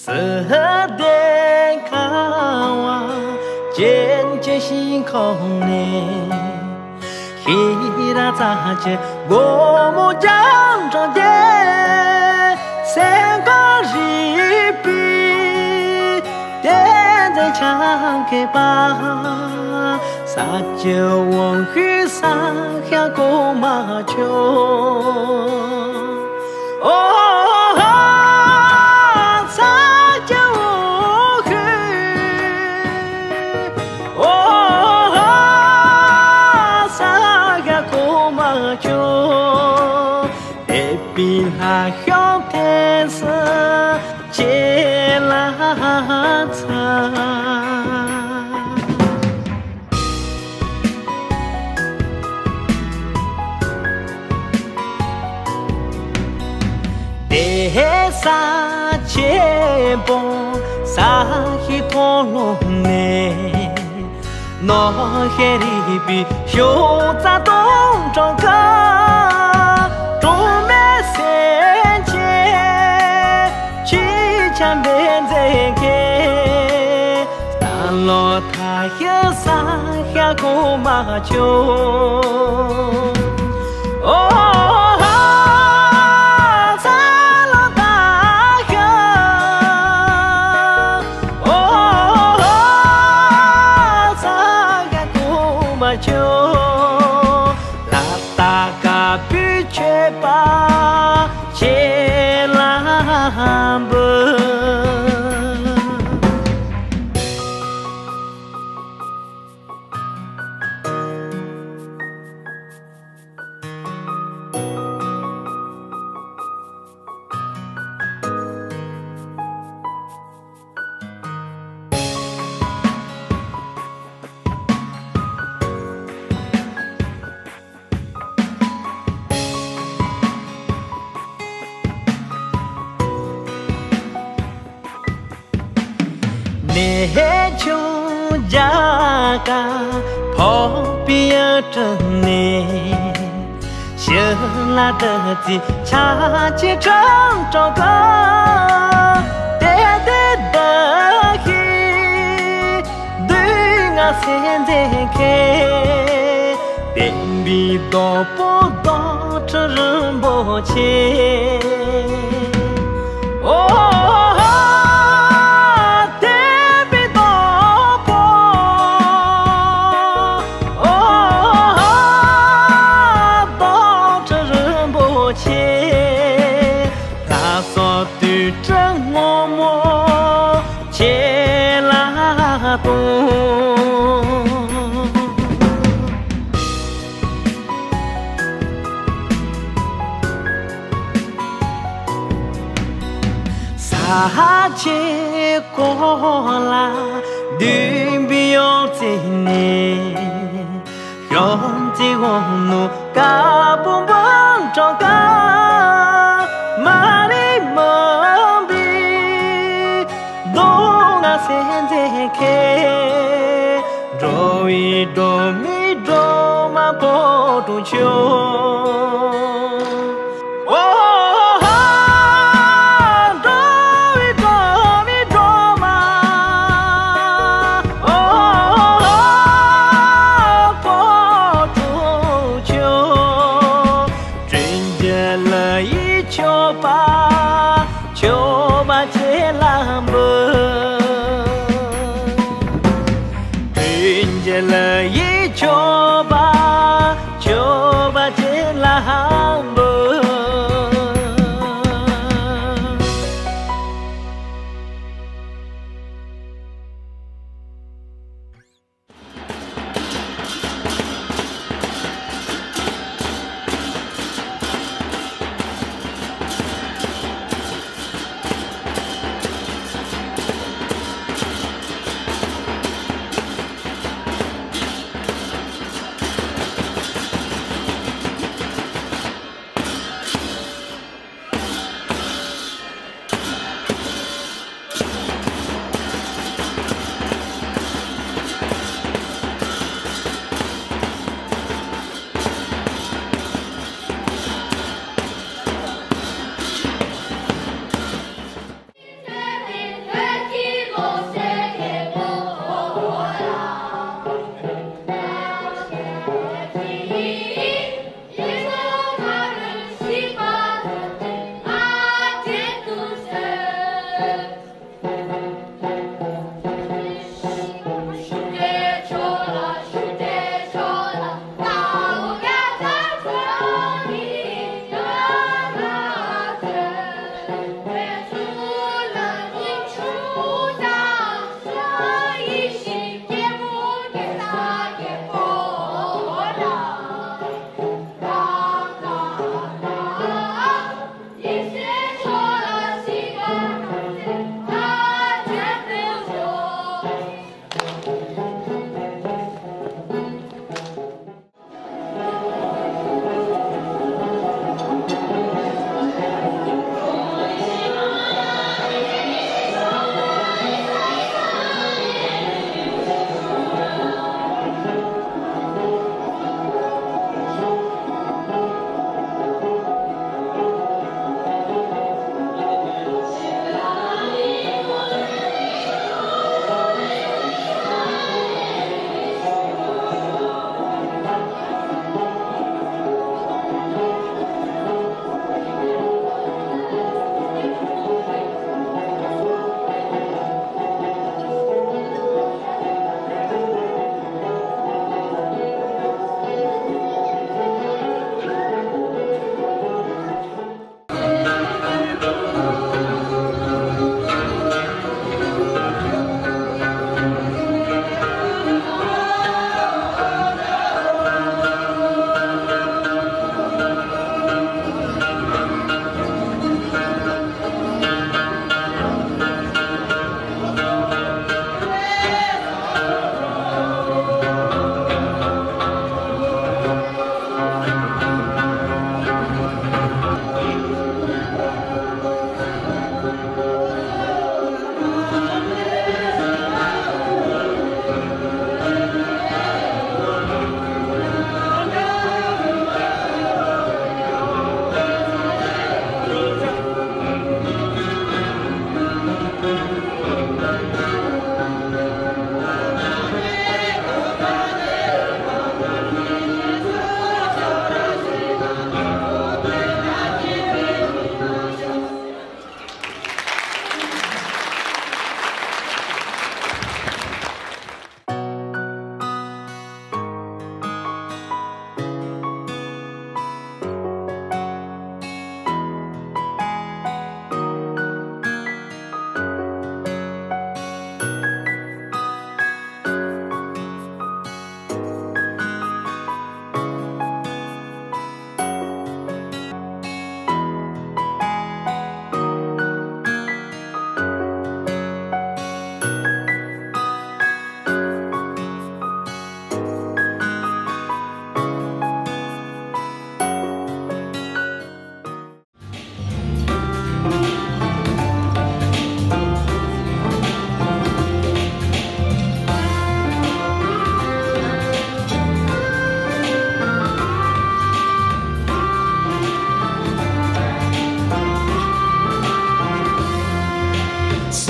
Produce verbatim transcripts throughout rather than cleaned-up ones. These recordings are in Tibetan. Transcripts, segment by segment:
སི་ལྡན་ཁ་བ་ཅན་གྱི་ཤིང་ཁོག་ནས། ཤེས་རབ་རྩ་ཆེན་སྒོ་མོ་རྒྱང་དྲངས་ཏེ། སེམས་ཁམས་རིག་པའི་གཏེར་མཛོད་ཆ་མཁས་པ། ས་སྐྱ་དབང་ཕྱུག་ས་སྐྱ་གོང་མ་མཆོག། ཨོ། པའི་ལྷ་ཤོག་ཐེངས་སུ་ཁྱེད་ལ་འཚལ། དེ་ས་ཆེན་པོ་ས་གཞི་མཐོ་ལོ་ནས། ནོ་ཤེ་རི་པི་ཤོ་ཙ་དོང་གྲོང་ཁ། གྲོང་མེད་སེམས་ཅན་ཆོས་འཆམ་པའི་མཛེས་ཁེ། ལོ་ཐ་ཤི་ས་ཤ་གོ་མ་ཆོ། ཨོ་ཧ་ས་ལོ་ཐ་ཤི། ཨོ་ཧ་ས་ཤ་གོ་མ་ཆོ། ལ་ཏ་ཀ་པུ་ཆོས་པ་ཆེ་ལ་འབུལ། མེ་ཆུང་རྒྱ་གར་ཕོག་པའི་ཡུལ་གྲུ་ནས། ཞི་ལ་དུ་རྩི་ཆ་ཆེ་ཁྲང་ཀྲོ་ག། དེ་དེ་དུ་ཤི་དུས་ང་སེམས་མཛེས་ཁེ། བསྟན་པའི་རྡོ་པོ་རྡོ་གྲུ་རིན་པོ་ཆེ། ཨོ་ཧ་བསྟན་པའི་རྡོ་པོ། ཨོ་ཧ་རྡོ་གྲུ་རིན་པོ་ཆེ། ལྷ་སོགས་དུར་ཁྲོད་སྔོན་མོ་ཁྱེད་ལ་གཏོང་། ས་ཆེན་གོ་ལ་ལྡུམ་བུའི་ཡང་རྩེ་ནས། ཡོངས་རྩེ་འོང་ནོ་ཀ་པོ་འབུམ་གྲོང་ཁ། མ་རིག་མུན་པའི་གདོང་ང་སེམས་མཛེས་ཁེ། འགྲོ་བའི་སྒྲོན་མེ་སྒྲོལ་མ་པོ་ཏོ་ཆོ། ཨོ་ཧ་འགྲོ་བའི་སྒྲོན་མེ་སྒྲོལ་མ། ཨོ་ཧ་པོ་ཏོ་ཆོ། དྲིན་ཅན་ལ་ཡི་མཆོད་པ། མཆོད་པ་ཁྱེད་ལ་འབུལ། དྲིན་ཅན་ལ་ཡི་མཆོད་པ། མཆོད་པ་ཁྱེད་ལ་འབུལ།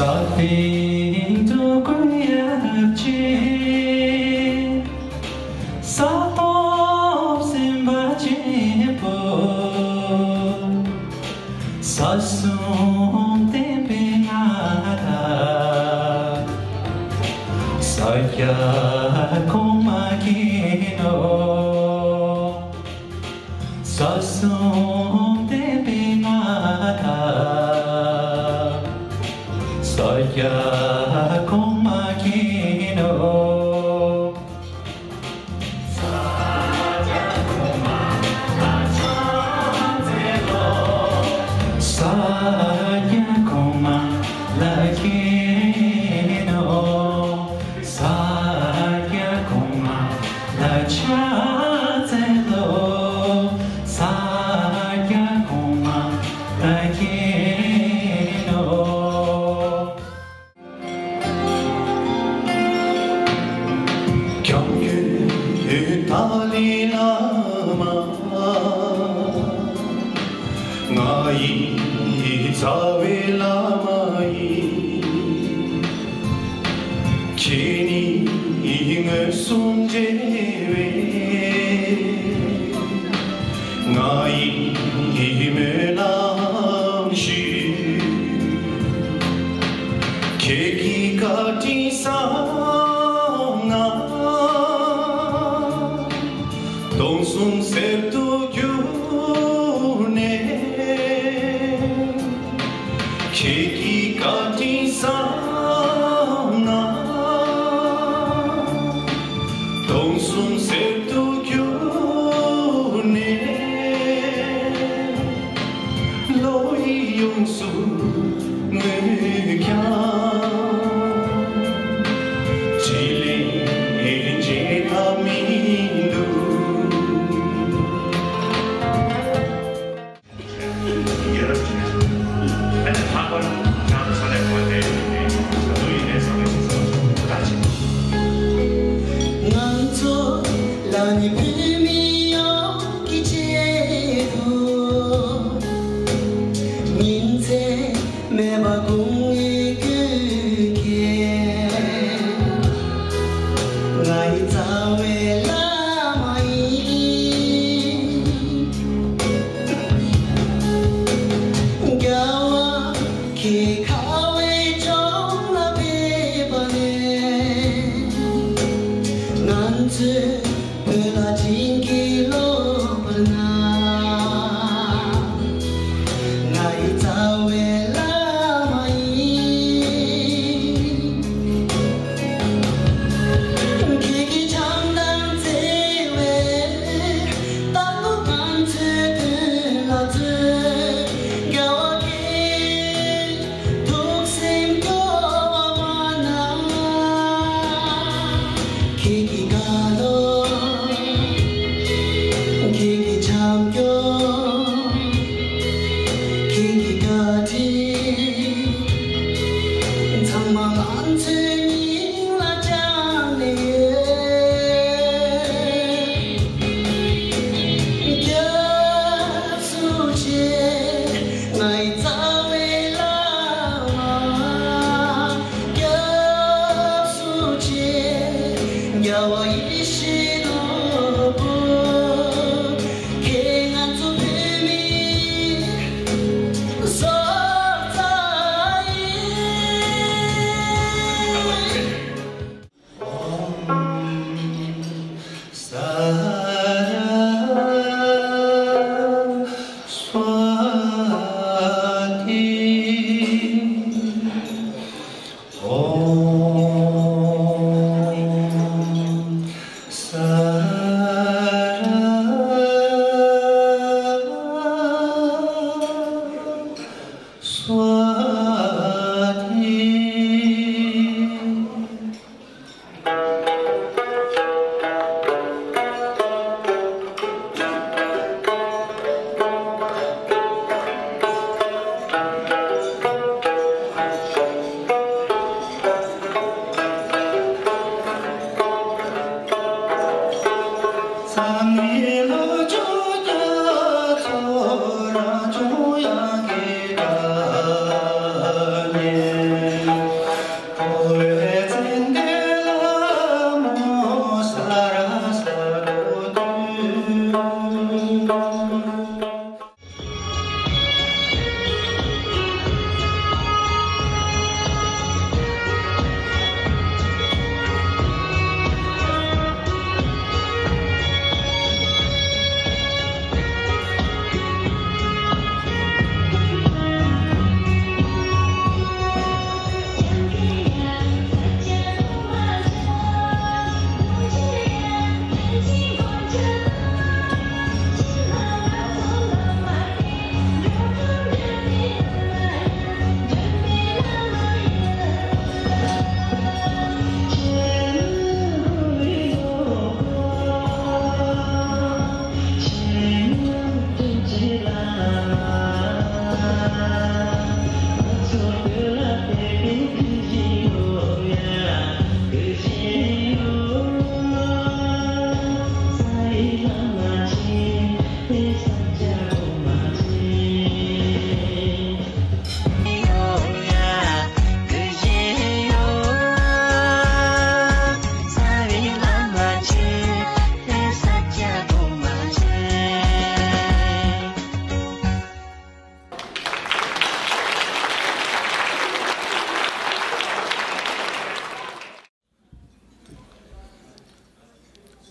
ས་སྟེང་དུ་བཀོད་ཡབ་ཆེན། ས་ཐོབ་སེམས་དཔའ་ཆེན་པོ། ས་གསུམ་བསྟན་པའི་མངའ་བདག་ས་སྐྱ་གོང་མ་མཁྱེན་ནོ། ས་གསུམ་བསྟན་པའི་མངའ་བདག་ས་སྐྱ་གོང་མ་མཁྱེན་ནོ། ས་སྐྱ་གོང་མ་ལ་མཁྱེན་ནོ། ས་སྐྱ་གོང་མ་ལ་ཕྱག་འཚལ་ལོ། ས་སྐྱ་གོང་མ་ལ་མཁྱེན་ནོ། སྐྱབས་མགོན་ཏཱ་ལའི་བླ་མ། ང་ཡི་རྩ་བའི་བླ་མ་ཡིན། ཁྱེད་ནི་མངོན་སུམ་མཇལ་བས། ང་ཡི་སྨོན་ལམ་ཞུ། ཁྱེད་ཀྱི་བཀའ་དྲིན་བསམ་ན། སྟོང་གསུམ་གསེར་དུ་གྱུར་ནས། ཁྱེད་ཀྱི་བཀའ་དྲིན་བསམ་ན། སྟོང་གསུམ་གསེར་དུ་གྱུར་ནས། བློ་ཡིས་ཡོངས་སུ་ངུས་ཀྱང་། ཕྲིན་ལས་འཇལ་ཐབས་མི་འདུག། ང་ཚོ་ལ་ནི་བོད་མི་ཡོངས་ཀྱི་ཆེད་དུ། ཉིན་མཚན་མེད་པར་དགོངས་ནས་བསྐྱོད་མཁན། ང་ཡི་རྩ་བའི་བླ་མ་ཡིན། རྒྱལ་བ་ཁྱེད་ཁ་བའི་ལྗོངས་ལ་ཕེབས་པ་ནས། ང་ཚོས་བོད་ལ་བྱིན་གྱིས་རློབས་པར་གནང་། ང་ཡི་རྩ་བའི་བླ་མ་ཡིན། ཁྱེད་ཀྱི་བྱམས་དང་བརྩེ་བས་རྟག་ཏུ་ང་ཚོའི་དོན་ལ་བརྩོན། རྒྱལ་བ་ཁྱེད་ཐུགས་སེམས་སྐྱོ་བ་མ་གནང་། ཁྱེད་ཀྱི་བཀའ་སློབ། ཁྱེད་ཀྱི་བྱམས་སྐྱོང་། ཁྱེད་ཀྱི་བཀའ་དྲིན། ཚང་མ་ང་ཚོའི་སྙིང་ལ་བཅངས་ནས་ཡོད། སྐྱབས་སུ་མཆི། ང་ཡི་རྩ་བའི་བླ་མ། སྐྱབས་སུ་མཆི། རྒྱལ་བ་ཡེ་ཤེས་ནོར་བུ། ཁྱེད་ང་ཚོ་བོད་མིའི་སྲོག་རྩ་ཡིན།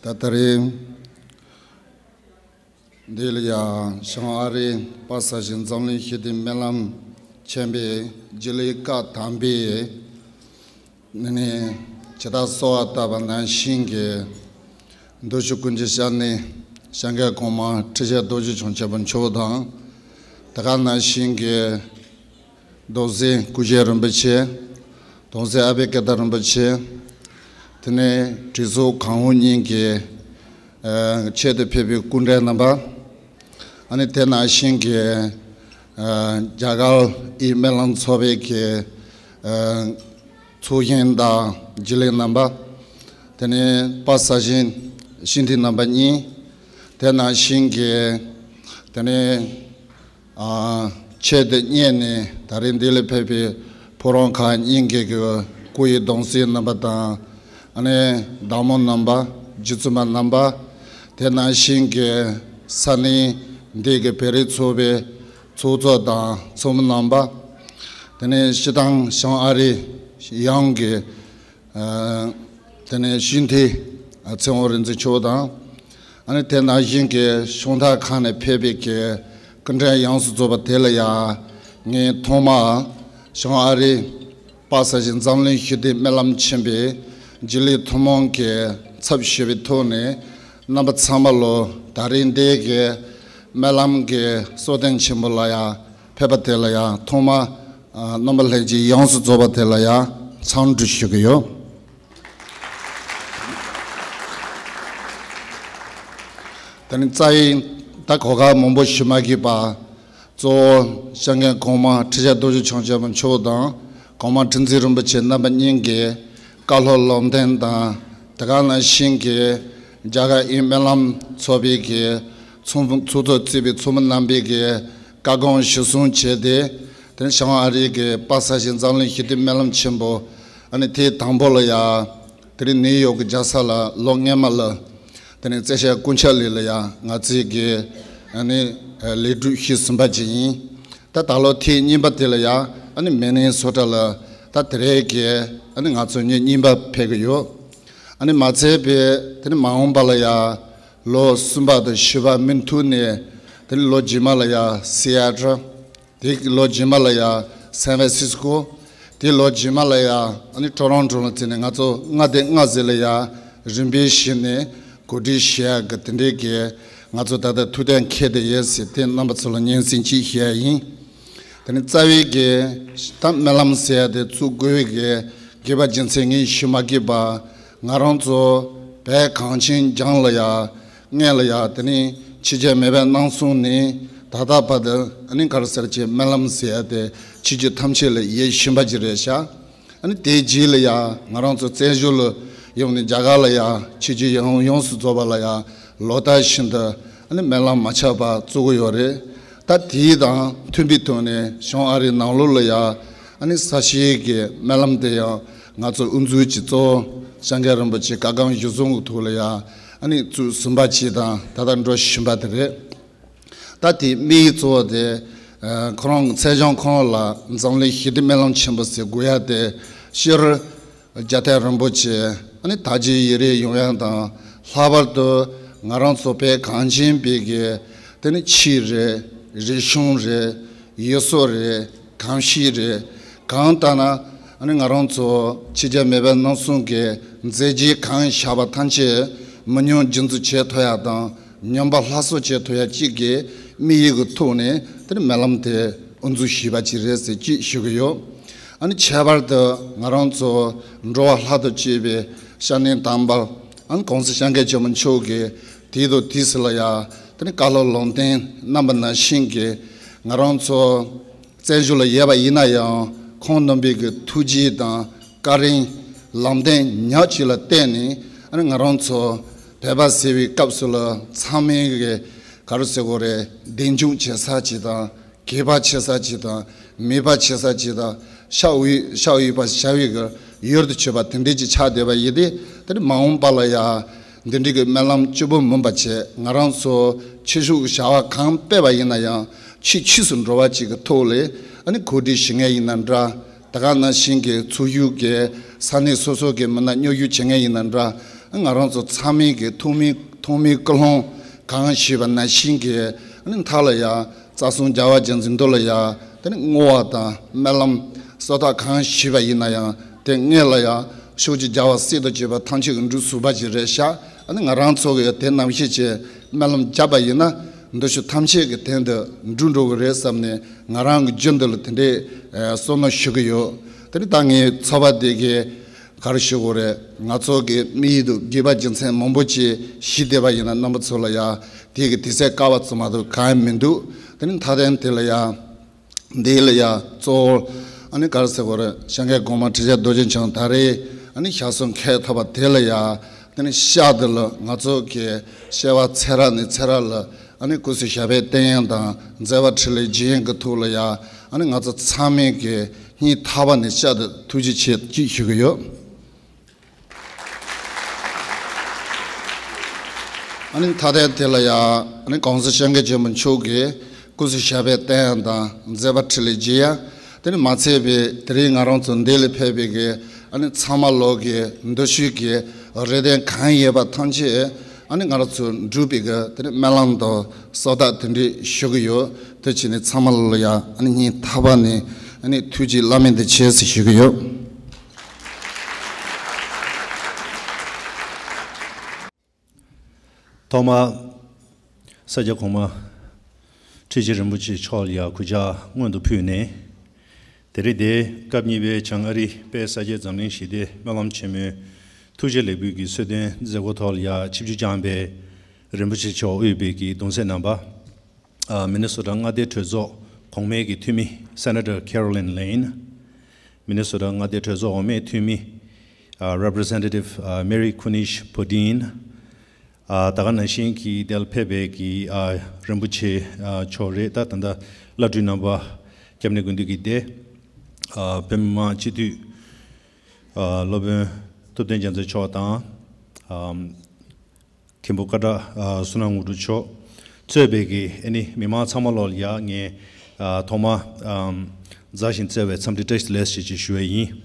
ད་ད་རེས་འདི་ལ་ཡང་བྱང་ཨ་རིའི་དཔལ་གསལ་བྱེད་འཛམ་གླིང་ཞི་བདེའི་སྨོན་ལམ་ཆེན་པོའི་སྒྱིད་ལུག་བཀའ་དམ་པའི་ནི་ཇི་ལྟར་གསོལ་བ་བཏབ་པ་ནང་བཞིན་གྱི་འདུ་ཤེས་ཀུན་གྱི་ཞབས་ནས་སྐྱབས་མགོན་གོང་མ་ཁྲི་ཆེན་རྡོ་རྗེ་འཆང་ཆེན་པོ་མཆོག་དང་། དེ་ག་ནང་བཞིན་གྱི་མདོ་སྲིད་སྐུ་ཞབས་རིན་པོ་ཆེ། མདོ་སྲིད་ཨ་བྷི་ཀི་ཏ་རིན་པོ་ཆེ། དེ་ནས་གྲོས་ཚོགས་གང་འོག་གཉིས་ཀྱི་ཨ་ཆེད་དུ་ཕེབས་པའི་སྐུ་མགྲོན་རྣམ་པ། ཨ་ནི་དེ་ནང་བཞིན་གྱི་ཨ་རྒྱ་གར་ཨི་སྨོན་ལམ་ཚོགས་པའི་གི་ཨ་ཚོགས་གཞོན་དང་སྒྱིད་ལུག་རྣམ་པ། དེ་ནས་དཔལ་གསལ་བྱེད་ཤིང་རྟའི་རྣམ་པ་གཉིས། དེ་ནང་བཞིན་གྱི་དེ་ནས་ཨ་ཆེད་དུ་གཉེར་ནས་ད་རེས་འདི་ལ་ཕེབས་པའི་ཕོ་བྲང་ཁག་གཉིས་ཀྱི་གི་སྐུ་ཡི་གདུང་སྲས་རྣམ་པ་དང་། ཨ་ནི་བདག་མོ་རྣམ་པ། རྗེ་བཙུན་མ་རྣམ་པ། དེ་ནང་བཞིན་གྱི་ས་གནས་འདི་གི་བོད་རིགས་ཚོགས་པའི་ཚོགས་གཙོ་དང་ཚོགས་མི་རྣམ་པ། དེ་ནས་སྤྱིར་བཏང་བྱང་ཨ་རི་ཡོངས་ཀྱི་ཨ་དེ་ནས་ཤིང་རྟའི་ཨ་ཚེ་དབང་རིག་འཛིན་མཆོག་དང་། ཨ་ནི་དེ་ནང་བཞིན་གྱི་ཕྱོགས་མཐའ་ཁག་ནས་ཕེབས་པའི་གི་སྐུ་མགྲོན་ཡོངས་སུ་རྫོགས་པ་དེ་ལ་ཡང་ངས་ཐོག་མར་བྱང་ཨ་རིའི་དཔལ་གསལ་བྱེད་འཛམ་གླིང་ཞི་བདེའི་སྨོན་ལམ་ཆེན་པོའི་སྒྱིད་ལུག་ཐུན་མོང་གི་ཚབ་ཞུས་པའི་ཐོག་ནས་རྣམ་པ་ཚང་མ་ལོ་ད་རེས་འདི་གི་སྨོན་ལམ་གྱི་གསོལ་སྟོན་ཆེན་པོ་ལ་ཡང་ཕེབས་པ་དེ་ལ་ཡང་ཐོག་མར་ཨ་རྣམ་པ་ལྷན་རྒྱས་ཡོངས་སུ་རྫོགས་པ་དེ་ལ་ཡང་འཚམས་འདྲི་ཞུ་གི་ཡོད། དེ་ནི་རྩ་བའི་ད་གོ་སྐབས་མང་པོ་ཞུ་མ་དགོས་པ། གཙོ་བོ་སྐྱབས་མགོན་གོང་མ་ཁྲི་ཆེན་རྡོ་རྗེ་འཆང་ཆེན་པོ་མཆོག་དང་གོང་མ་ཁྲི་འཛིན་རིན་པོ་ཆེ་རྣམ་པ་གཉིས་ཀྱི་བཀའ་སློབ་ལམ་སྟོན་དང་། དེ་ག་ནང་བཞིན་གྱི་རྒྱ་གར་ཨིན་སྨོན་ལམ་ཚོགས་པའི་གི་ཚོགས་ཚོགས་གཙོ་གཙོས་པའི་ཚོགས་མི་རྣམ་པས་ཀྱི་བཀའ་དགོངས་གཞིར་བཟུང་བྱས་ཏེ། དེ་ནས་བྱང་ཨ་རི་གི་དཔལ་གསལ་བྱེད་འཛམ་གླིང་ཞི་བདེའི་སྨོན་ལམ་ཆེན་པོ་ཨ་ནི་དེའི་དང་པོ་ལ་ཡ། དེ་རིང་ནིའུ་ཡོག་གི་རྒྱལ་ས་ལ་ལོ་སྔོན་མ་ལ་དེ་ནས་རྩེ་ཤག་ཀུན་ཁྱབ་གླིང་ལ་ཡ་ང་ཚོས་ཀྱི་ཨ་ནི་ལས་སྒྲུབ་ཞུས་ཟིན་པ་ཅིག་ཡིན། ད་ད་ལོ་ཐེངས་གཉིས་པ་དེ་ལ་ཡ་ཨ་ནི་མི་ནི་སོ་ཊ་ལ་ད་དེ་རིང་གི་ཨ་ནི་ང་ཚོ་ཉིན་གཉིས་པ་ཕེབས་ཀྱི་ཡོད། ཨ་ནི་མ་ཚད་པའི་དེ་ནི་མ་འོངས་པ་ལ་ཡ་ལོ་གསུམ་པ་དང་བཞི་པ་མུ་མཐུད་ནས་དེ་ནི་ལོ་རྗེས་མ་ལ་ཡ་སི་ཨེ་ཊལ། དེ་ལོ་རྗེས་མ་ལ་ཡ་སན་ཧྥ་སིས་ཀོ། དེ་ལོ་རྗེས་མ་ལ་ཡ་ཨ་ནི་ཊོ་རོན་ཊོ་ལ་བརྩིས་ནས་ང་ཚོ་ལྔ་དེ་ལྔ་ཟེར་ལ་ཡ་རིམ་པས་བཞེས་ནས་གོ་སྒྲིག་བྱེད་ཡ་གི་དེ་འདྲའི་གི་ང་ཚོ་ད་ལྟ་ཐུགས་གཏན་འཁེལ་བསྡད་ཡོད་ཟེར་དེ་རྣམ་པ་ཚོ་ལ་སྙན་སེང་ཅིག་ཞུ་ཡ་ཡིན། དེ་ནི་རྩ་བའི་གི་ད་སྨོན་ལམ་ཟེར་ཡ་དེ་བཙུགས་དགོས་པའི་གི་དགོས་པ་རྒྱུ་མཚན་ངས་ཞུ་མ་དགོས་པ། ང་རང་ཚོ་བོད་གངས་ཅན་ལྗོངས་ལ་ཡ་སྔོན་ལ་ཡ་དེ་ནི་ཕྱི་རྒྱལ་མེས་པོའི་གནམ་གསུམ་ནས་ད་ལྟ་བར་དུ་ཨ་ནི་ག་རེ་ཟེར་གྱི་སྨོན་ལམ་ཟེར་ཡ་དེ་ཕྱི་རྒྱལ་ཐམས་ཅད་ལ་ཡོད་བཞིན་པ་ཅིག་རེད་ཤག་ཨ་ནི་དེའི་རྗེས་ལ་ཡ་ང་རང་ཚོ་བཙན་བྱོལ་ལ་ཡོང་ནས་རྒྱ་གར་ལ་ཡ་ཕྱི་རྒྱལ་ཡོངས་ཡོངས་སུ་རྫོགས་པ་ལ་ཡ་ལོ་ལྟར་བཞིན་དུ་ཨ་ནི་སྨོན་ལམ་མ་ཆག་པར་བཙུགས་ཀྱི་ཡོད་རེད། ད་དེའི་དང་མཐུན་པའི་ཐོག་ནས་བྱང་ཨ་རིའི་ནང་ལོགས་ལ་ཡ་ཨ་ནི་ས་ཞིང་གི་སྨོན་ལམ་དེ་ཡང་ང་ཚོ་དབུ་འཛུགས་ཀྱི་གཙོ་བོ་སྐྱབས་མགོན་རིན་པོ་ཆེ་བཀའ་དགོངས་གཞིར་བཟུང་གི་ཐོག་ལ་ཡ་ཨ་ནི་བཙུགས་ཟིན་པ་ཅིག་དང་ད་ལྟ་འགྲོ་བཞིན་པ་དེ་རེད། ད་དེའི་དམིགས་ཡུལ་གཙོ་བོ་དེ་ཨ་ཁོ་རང་མཚན་བྱང་ཁོངས་ལ་འཛམ་གླིང་ཞི་བདེ་སྨོན་ལམ་ཆེན་པོ་ཟེར་དགོས་ཡ་དེ་སྤྱིར་རྒྱལ་བསྟན་རིན་པོ་ཆེ་ཨ་ནི་དར་རྒྱས་ཡུན་རིང་ཡོང་ཡ་དང་། ལྷག་པར་དུ་ང་རང་ཚོ་བོད་གངས་ཅན་པའི་གི་དེ་ནི་ཆོས་རེད། རིག་གཞུང་རེད། ཡུལ་སྲོལ་རེད། གོམས་གཤིས་རེད། གང་ལྟར་ན་ཨ་ནི་ང་རང་ཚོ་ཕྱི་རྒྱལ་མེས་པོའི་གནམ་གསུམ་གྱི་མཛད་རྗེས་གང་བཞག་པ་ཐམས་ཅད་མི་ཉམས་རྒྱུན་འཛིན་བྱེད་ཐུབ་ཡ་དང་། ཉམས་པ་སླར་གསོ་བྱེད་ཐུབ་ཡ་གཅིག་གི་དམིགས་ཡུལ་གྱི་ཐོག་ནས་དེ་ནི་སྨོན་ལམ་དེ་དབུ་འཛུགས་ཞུས་པ་ཅིག་རེད་ཟེར་གཅིག་ཞུ་གི་ཡོད། ཨ་ནི་ཁྱད་པར་དུ་ང་རང་ཚོ་འགྲོ་བ་ལྷ་དང་བཅས་པའི་སྐྱབས་གནས་དམ་པ་ཨ་ནི་གོང་ས་སྐྱབས་མགོན་ཆེན་པོ་མཆོག་གིས་དུས་དང་དུས་སུ་ལ་ཡ་དེ་ནི་བཀའ་སློབ་ལམ་སྟོན་གནང་བ་ནང་བཞིན་གྱི་ང་རང་ཚོ་བཙན་བྱོལ་ལ་ཡོད་པ་ཡིན་ན་ཡང་ཁོང་རྣམ་པའི་གི་ཐུགས་རྗེ་དང་བཀའ་དྲིན་ལམ་སྟོན་ཉག་གཅིག་ལ་བརྟེན་ནས་ཨ་ནི་ང་རང་ཚོ་བོད་པ་ཟེར་བའི་སྐབས་སུ་ལ་ཚང་མས་གི་ག་རེ་ཟེར་དགོས་རེད། གདེང་འཇོག་བྱེད་ས་ཅིག་དང་། གད་པ་བྱེད་ས་ཅིག་དང་། མོས་པ་བྱེད་ས་ཅིག་དང་། ཤ་འོས་ཤ་འོས་པ་བྱ་བའི་གི་ཡུལ་དུ་གྱུར་པ་དེ་འདྲས་ཀྱི་ཆགས་བསྡད་པ་ཡིན་ཏེ། དེ་ནི་མ་འོངས་པ་ལ་ཡ་འདི་འདྲའི་གི་སྨོན་ལམ་སྐྱིད་པོ་མིན་པ་བྱས། ང་རང་ཚོ་ཕྱི་ཕྱོགས་ཀྱི་བྱ་བ་གང་སྤེལ་བ་ཡིན་ན་ཡང་ཕྱིས་ཕྱིས་སུ་འགྲོ་བ་ཅིག་གི་ཐོག་ལས་ཨ་ནི་གོ་སྒྲིག་ཞུ་མཁན་ཡིན་ན་འདྲ། དེ་ག་ནང་བཞིན་གྱི་ཚོགས་ཞུགས་ཀྱི་ས་གནས་སོ་སོ་གི་མི་སྣ་མཉམ་ཞུགས་བྱེད་མཁན་ཡིན་ན་འདྲ། ང་རང་ཚོ་ཚང་མས་ཀྱི་ཐོག་མའི་ཐོག་མའི་ཀུན་སློང་གང་ཞུས་པ་ནང་བཞིན་གྱི་ཨ་ནི་མཐའ་ལ་ཡ་རྩ་གསུམ་རྒྱལ་བ་རྗེ་བཙུན་མདོ་ལ་ཡ་དེ་ནི་བསྔོ་བ་དང་སྨོན་ལམ་གསོལ་ཐབས་གང་ཞུས་པ་ཡིན་ན་ཡང་དེ་སྔོན་ལ་ཡ་ཕྱོགས་བཅུའི་རྒྱལ་བ་སྲས་དང་བཅས་པ་ཐམས་ཅད་ཀྱི་འབྲུ་ཟུག་པ་ཅིག་རེད་ཤག་ཨ་ནི་ང་རང་ཚོ་གི་དེ་རྣམ་ཤེས་ཀྱི་སྨོན་ལམ་བརྒྱབ་པ་ཡིན་ན་འདི་ཕྱོགས་ཐམས་ཅད་ཀྱི་དོན་དུ་འགྲུབ་འགྲོ་གི་རེད་བསམ་ནས་ང་རང་གི་རྒྱུན་དུ་ལ་དེ་འདྲའི་བསོད་ནམས་ཞུ་གི་ཡོད། དེ་ནི་ད་ངའི་ཚོགས་པ་དེ་གི་ག་རེ་ཞུ་དགོས་རེད། ང་ཚོ་གི་དམིགས་ཡུལ་དུ་དགེ་བ་རྒྱུ་མཚན་མང་པོ་ཅིག་ཞུས་བསྡད་པ་ཡིན་ན་རྣམ་པ་ཚོ་ལ་ཡ་དེ་གི་དུས་ཚོད་དཀའ་བ་ཙམ་མ་གཏོགས་གང་ཡང་མི་འདུག་དེ་ནི་མཐའ་དོན་དེ་ལ་ཡ་འདི་ལ་ཡ་གཙོ་བོ་ཨ་ནི་ག་རེ་ཟེར་དགོས་རེད། སྐྱབས་མགོན་གོང་མ་ཁྲི་ཆེན་རྡོ་རྗེ་འཆང་ད་རེས་ཨ་ནི་ཞལ་གསུང་འཁོད་ཐུབ་པ་དེ་ལ་ཡ་དེ་ནི་ཤག་དེ་ལ་ང་ཚོ་གི་སྐྱེ་བ་ཚེ་རབས་ནས་ཚེ་རབས་ལ་ཨ་ནི་སྐུ་ཚེ་ཞབས་པད་བརྟན་ཡག་དང་མཛད་པ་འཕྲིན་ལས་རྒྱས་ཡག་གི་ཐོག་ལ་ཡ་ཨ་ནི་ང་ཚོ་ཚང་མས་ཀྱི་སྙིང་ཐག་པ་ནས་བསྐྱར་དུ་ཐུགས་རྗེ་ཆེ་ཅིག་ཞུ་གི་ཡོད། ཨ་ནི་མཐའ་དོན་དེ་ལ་ཡ་ཨ་ནི་༸གོང་ས་༸སྐྱབས་མགོན་ཆེན་པོ་མཆོག་གི་སྐུ་ཚེ་ཞབས་པད་བརྟན་ཡག་དང་མཛད་པ་འཕྲིན་ལས་རྒྱས་ཡག་དེ་ནི་མ་ཚད་པའི་དེ་རིང་ང་རང་ཚོ་འདི་ལ་ཕེབས་པའི་གི་ཨ་ནི་ཚང་མ་ལོག་གི་འདི་ཤུལ་གི་རེ་འདུན་གང་ཡོད་པ་ཐམས་ཅད་ཨ་ནི་ང་རང་ཚོ་འགྲུབ་པའི་གི་དེ་ནི་སྨོན་ལམ་དང་གསོལ་ཐབས་དེ་འདྲ་ཞུ་གི་ཡོད། དེ་བྱས་ནས་ཚང་མ་ལ་ཡ་ཨ་ནི་སྙིང་ཐག་པ་ནས་ཨ་ནི་ཐུགས་རྗེ་བླ་མེད་དུ་ཆེ་ཟེར་ཞུ་གི་ཡོད། ཐོག་མར་ས་སྐྱ་གོང་མ་ཁྲི་ཆེན་རིན་པོ་ཆེ་མཆོག་ལ་ཡ་གུས་ཕྱག་སྔོན་དུ་ཕུལ་ནས། དེ་རིང་འདིར་སྐབས་གཉིས་པའི་བྱང་ཨ་རིའི་དཔལ་ས་སྐྱའི་འཛམ་གླིང་ཞི་བདེའི་སྨོན་ལམ་ཆེན་མོའི་ཐུགས་རྗེ་ལེགས་འབུལ་གྱི་གསོལ་སྟོན་མཛད་སྒོ་ཐོག་ལ་ཡ་ཆིབས་བསྒྱུར་བསྐྱངས་པའི་རིན་པོ་ཆེ་མཆོག་དབུས་པའི་གི་གདུང་སྲས་རྣམ་པ། ཨ། མི་ནི་སོ་ཊ་མངའ་སྡེའི་གྲོས་ཚོགས་གོང་མའི་གི་འཐུས་མི་Senator Carolyn Lane། མི་ནི་སོ་ཊ་མངའ་སྡེའི་གྲོས་ཚོགས་འོག་མའི་འཐུས་མི་ཨ། Representative ཨ། Mary Kunesh-Podein། ཨ། ད་ག་ནང་བཞིན་གྱི་དེར་ཕེབས་པའི་གི་ཨ། རིན་པོ་ཆེ་ཨ། མཆོག་རེད། ད་ད་ལྟ་བླ་སྤྲུལ་རྣམ་པ་སྐྱབས་གནས་ཀུན་འདུས་ཀྱི་སྡེ། ཨ། བོད་མི་མང་སྤྱི་འཐུས་ཨ། སློབ་དཔོན་ཐུབ་བསྟན་རྒྱ་མཚོ་མཆོག་དང་། ཨ། མཁན་པོ་ཀ་ཊ་ཨ། བསོད་ནམས་དངོས་གྲུབ་མཆོག་གཙོས་པའི་གི་ཨ་ནི་མི་མང་ཚང་མ་ལོག་ལ་ཡ་ངས་ཨ། ཐོག་མ་ཨམ། མཛའ་ཞིང་བརྩེ་བའི་འཚམས་འདྲི་བཀྲ་ཤིས་བདེ་ལེགས་ཞེས་ཀྱི་ཞུ་བ་ཡིན།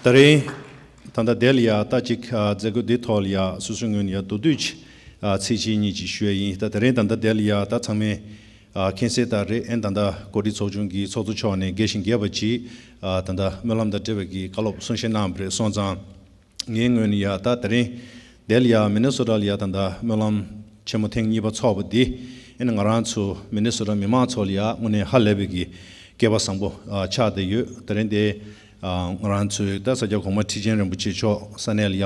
ད་རེས་ད་ལྟ་དེ་ལ་ཡ་ད་ཅིག་ཨ། མཛད་སྒོ་འདི་ཐོག་ལ་ཡ་སོ་སོའི་ངོས་ནས་ཡ་མདོར་བསྡུས་ཅིག་ཨ། ཚིག་གཅིག་གཉིས་ཅིག་ཞུ་བ་ཡིན། ད་དེ་རིང་ད་ལྟ་དེ་ལ་ཡ་ད་ཚང་མས་ཨ། མཁྱེན་གསལ་ལྟར་རེད། ཨེ་ད་ལྟ་གོ་སྒྲིག་ཚོགས་ཆུང་གི་ཚོགས་གཙོ་མཆོག་ནས་རྒྱས་ཤིང་རྒྱས་པ་ཅིག་ཨ། ད་ལྟ་སྨོན་ལམ་དང་འབྲེལ་བའི་གི་བཀའ་སློབ་གསུང་བཤད་གནང་བ་རེད་སོང་ཙང་། ངའི་ངོས་ནས་ཡ་ད་དེ་རིང་དེ་ལ་ཡ་མི་ནི་སོ་ཊ་ལ་ཡ་ད་ལྟ་སྨོན་ལམ་ཆེན་མོ་ཐེངས་གཉིས་པ་ཚོགས་པ་འདི་ཨེ་ནི་ང་རང་ཚོ་མི་ནི་སོ་ཊ་མི་མང་ཚོ་ལ་ཡ་དངོས་གནས་ཧ་ལས་པའི་གི་སྐལ་པ་བཟང་པོ་ཨ། ཆགས་བསྡད་ཡོད། དེ་རིང་དེ་ཨ། ང་རང་ཚོའི་ད་ས་སྐྱ་གོང་མ་ཁྲི་ཆེན་རིན་པོ་ཆེ་མཆོག་ས་གནས་ལ་ཡ་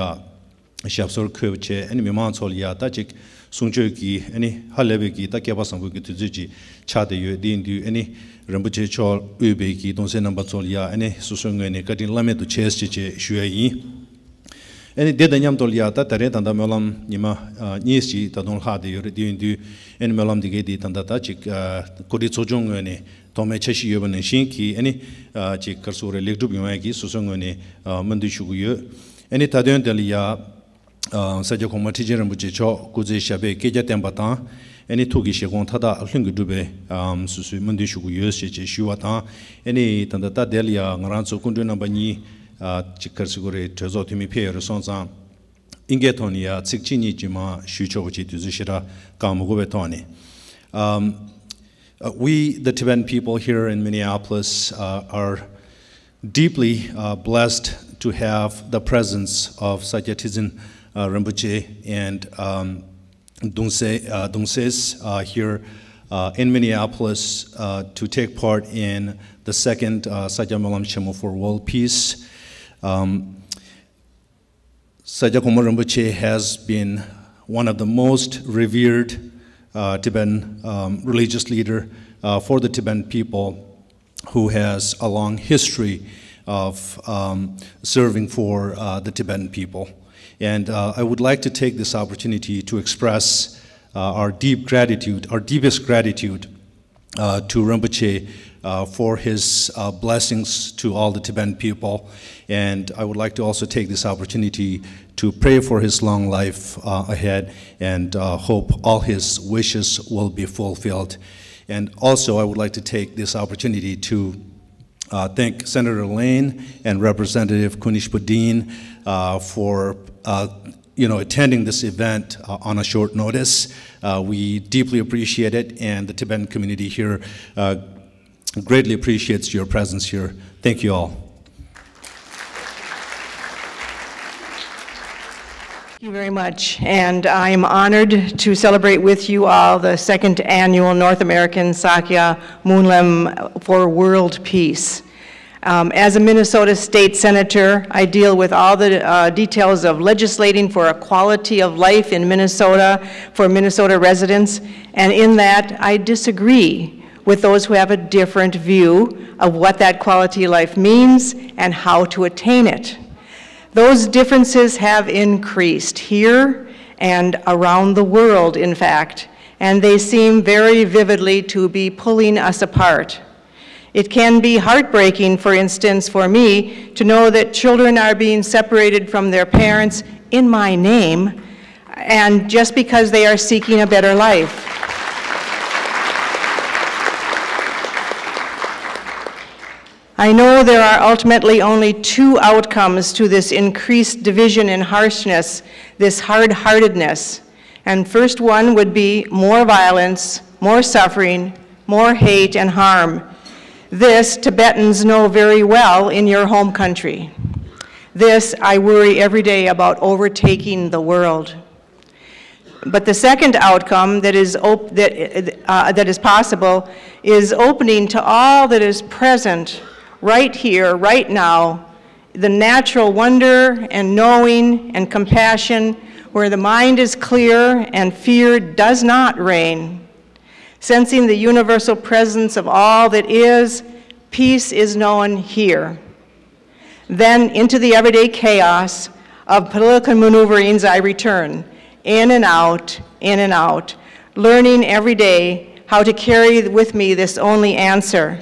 ཞབས་སོར་འཁོད་བྱས་ཨེ་ནི་མི་མང་ཚོ་ལ་ཡ་ད་ཅིག་གསུང་ཆོས་ཀྱི་ཨེ་ནི་ཧ་ལས་པའི་གི་ད་སྐལ་པ་བཟང་པོའི་གི་དུས་ཚོད་ཅིག་ཆགས་བསྡད་ཡོད། དེ་ཡིན་དུས་ཨེ་ནི་རིན་པོ་ཆེ་མཆོག་དབུས་པའི་གི་གདུང་སྲས་རྣམ་པ་ཚོ་ལ་ཡ་ཨེ་ནི་སོ་སོའི་ངོས་ནས་བཀའ་དྲིན་བླ་མེད་དུ་ཆེ་ཞེས་བཅས་ཞུ་ཡ་ཡིན། ཨེ་ནི་དེ་དང་མཉམ་དུ་ལ་ཡ་ད་ད་རེས་ད་ལྟ་སྨོན་ལམ་ཉི་མ་ཨ། གཉིས་ཤིག་ད་དུང་ལྷག་བསྡད་ཡོད་རེད། དེ་ཡིན་དུས་ཨེ་ནི་སྨོན་ལམ་འདི་གའི་འདི་ད་ལྟ་ད་ཅིག་ཨ། གོ་སྒྲིག་ཚོགས་ཆུང་ངོས་ནས་ཐོག་མའི་འཆར་གཞི་ཡོད་པ་ནང་བཞིན་གྱི་ཨེ་ནི་ཨ། ཅིག་ག་རེ་ཟེར་དགོས་རེད། ལེགས་གྲུབ་ཡོང་ཡ་གི་སོ་སོའི་ངོས་ནས་ཨ། སྨོན་འདུན་ཞུ་གི་ཡོད། ཨེ་ནི་མཐའ་དོན་དེ་ལ་ཡ་ཨ། ས་སྐྱ་གོང་མ་ཁྲི་ཆེན་རིན་པོ་ཆེ་མཆོག་སྐུ་ཚེ་ཞབས་པད་བསྐལ་བརྒྱར་བརྟན་པ་དང་ཨེ་ནི་ཐུགས་ཀྱི་བཞེད་དགོངས་མཐའ་དག་ལྷུན་གྱིས་གྲུབ་པའི་ཨ། སོ་སོའི་སྨོན་འདུན་ཞུ་གི་ཡོད་ཞེས་བཅས་ཞུ་བ་དང་། ཨེ་ནི་ད་ལྟ་ད་དེ་ལ་ཡ་ང་རང་ཚོ་སྐུ་མགྲོན་རྣམ་པ་གཉིས་ཨ། ཅིག་ག་རེ་ཟེར་དགོས་རེད། གྲོས་ཚོགས་འཐུས་མི་ཕེབས་ཡོད་རེད་སོང་ཙང་། ཨིན་སྐད་ཐོག་ནས་ཡ་ཚིག་གཅིག་གཉིས་ཅིག་མར་ཞུས་ཆོག་པ་ཅིག་དུས་ཚོད་ཞེ་དྲག་བཀག་མ་དགོས་པའི་ཐོག་ནས། Um, uh, we, the Tibetan people here in Minneapolis, uh, are deeply uh, blessed to have the presence of Sakya Trizin uh, Rinpoche and um, Dungse, uh, Dungses uh, here uh, in Minneapolis uh, to take part in the second uh, Sakya Malam Chemo for World Peace. Um, Sakya Kongmo Rinpoche has been one of the most revered uh, Tibetan um, religious leader uh, for the Tibetan people who has a long history of um, serving for uh, the Tibetan people. And uh, I would like to take this opportunity to express uh, our deep gratitude, our deepest gratitude uh, to Rinpoche uh, for his uh, blessings to all the Tibetan people. And I would like to also take this opportunity to pray for his long life uh, ahead and uh, hope all his wishes will be fulfilled. And also, I would like to take this opportunity to uh, thank Senator Lane and Representative Kunesh-Podein, uh, for, uh, you know, attending this event, uh, on a short notice. Uh, we deeply appreciate it, and the Tibetan community here, uh, greatly appreciates your presence here. Thank you all. Thank you very much. And I'm honored to celebrate with you all the second annual North American Sakya Munlam for World Peace. Um, as a Minnesota state senator, I deal with all the, uh, details of legislating for a quality of life in Minnesota for Minnesota residents. And in that, I disagree with those who have a different view of what that quality of life means and how to attain it. Those differences have increased here and around the world, in fact, and they seem very vividly to be pulling us apart. It can be heartbreaking, for instance, for me to know that children are being separated from their parents in my name, and just because they are seeking a better life. I know there are ultimately only two outcomes to this increased division and harshness, this hard heartedness. And first one would be more violence, more suffering, more hate and harm. This Tibetans know very well in your home country. This I worry every day about overtaking the world. But the second outcome that is, op- that, uh, that is possible is opening to all that is present right here, right now, the natural wonder and knowing and compassion where the mind is clear and fear does not reign. Sensing the universal presence of all that is, peace is known here. Then into the everyday chaos of political maneuverings I return, in and out, in and out, learning every day how to carry with me this only answer,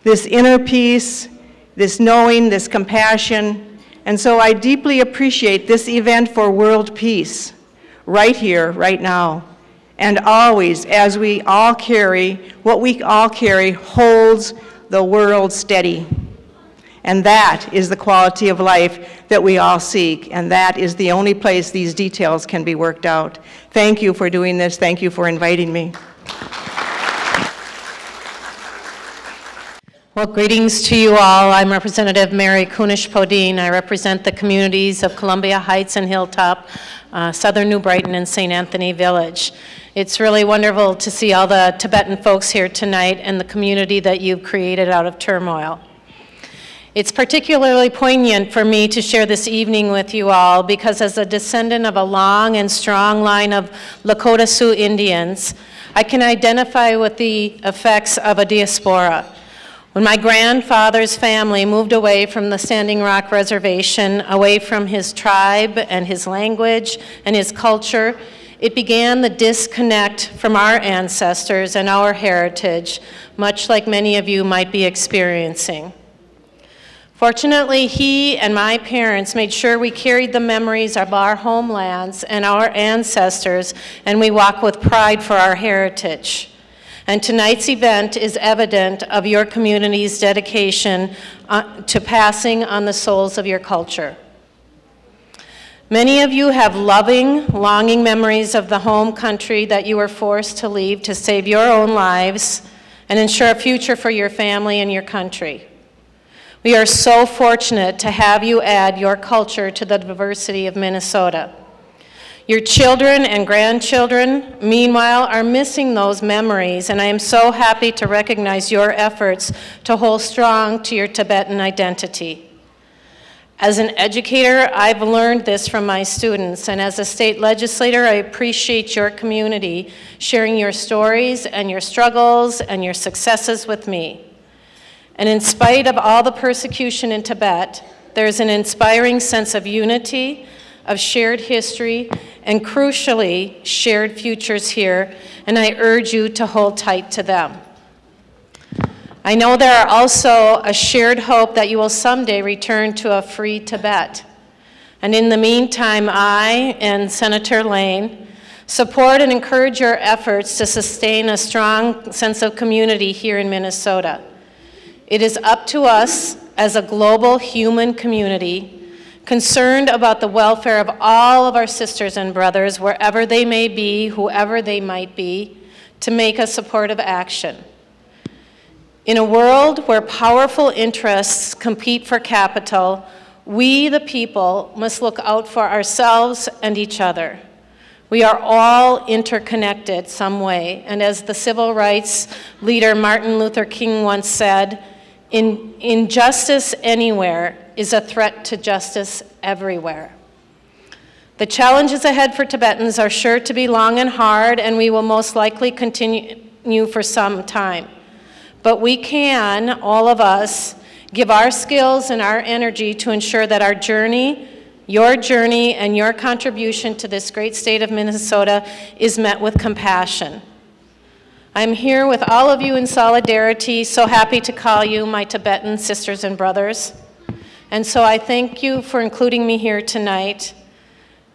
this inner peace, this knowing, this compassion. And so I deeply appreciate this event for world peace, right here, right now. And always, as we all carry, what we all carry holds the world steady. And that is the quality of life that we all seek. And that is the only place these details can be worked out. Thank you for doing this. Thank you for inviting me. Well, greetings to you all. I'm Representative Mary Kunesh-Podein. I represent the communities of Columbia Heights and Hilltop, uh, Southern New Brighton, and Saint Anthony Village. It's really wonderful to see all the Tibetan folks here tonight and the community that you've created out of turmoil. It's particularly poignant for me to share this evening with you all because, as a descendant of a long and strong line of Lakota Sioux Indians, I can identify with the effects of a diaspora. When my grandfather's family moved away from the Standing Rock Reservation, away from his tribe and his language and his culture, it began the disconnect from our ancestors and our heritage, much like many of you might be experiencing. Fortunately, he and my parents made sure we carried the memories of our homelands and our ancestors, and we walk with pride for our heritage. And tonight's event is evident of your community's dedication, uh, to passing on the souls of your culture. Many of you have loving, longing memories of the home country that you were forced to leave to save your own lives and ensure a future for your family and your country. We are so fortunate to have you add your culture to the diversity of Minnesota. Your children and grandchildren, meanwhile, are missing those memories, and I am so happy to recognize your efforts to hold strong to your Tibetan identity. As an educator, I've learned this from my students, and as a state legislator, I appreciate your community sharing your stories and your struggles and your successes with me. And in spite of all the persecution in Tibet, there is an inspiring sense of unity, of shared history, and crucially, shared futures here, and I urge you to hold tight to them. I know there are also a shared hope that you will someday return to a free Tibet. And in the meantime, I and Senator Lane support and encourage your efforts to sustain a strong sense of community here in Minnesota. It is up to us as a global human community concerned about the welfare of all of our sisters and brothers, wherever they may be, whoever they might be, to make a supportive action. In a world where powerful interests compete for capital, we, the people, must look out for ourselves and each other. We are all interconnected some way, and as the civil rights leader Martin Luther King once said, "In-, injustice anywhere is a threat to justice everywhere." The challenges ahead for Tibetans are sure to be long and hard, and we will most likely continue for some time. But we can, all of us, give our skills and our energy to ensure that our journey, your journey, and your contribution to this great state of Minnesota is met with compassion. I'm here with all of you in solidarity, so happy to call you my Tibetan sisters and brothers. And so I thank you for including me here tonight.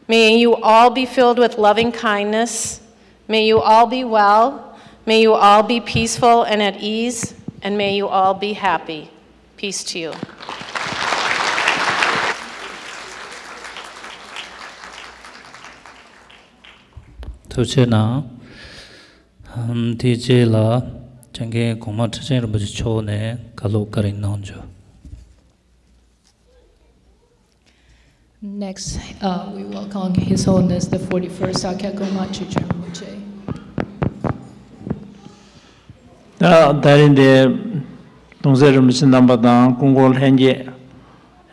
May you all be filled with loving kindness. May you all be well. May you all be peaceful and at ease. And may you all be happy. Peace to you. ཐུགས་རྗེ་གནང་། དེའི་རྗེས་ལ་སྤྱན་རྒན་གོང་མ་ཁྲི་ཆེན་རིན་པོ་ཆེ་མཆོག་ནས་བཀའ་སློབ་བཀའ་དྲིན་གནང་རྒྱུ། Next, uh, we welcome His Holiness the forty-first Sakya Goma Chögyam Rinpoche. ད་ད་རིང་འདིར་གདུང་སྲས་རིན་པོ་ཆེ་རྣམ་པ་དང་སྐུ་འཁོར་ལྷན་རྒྱས།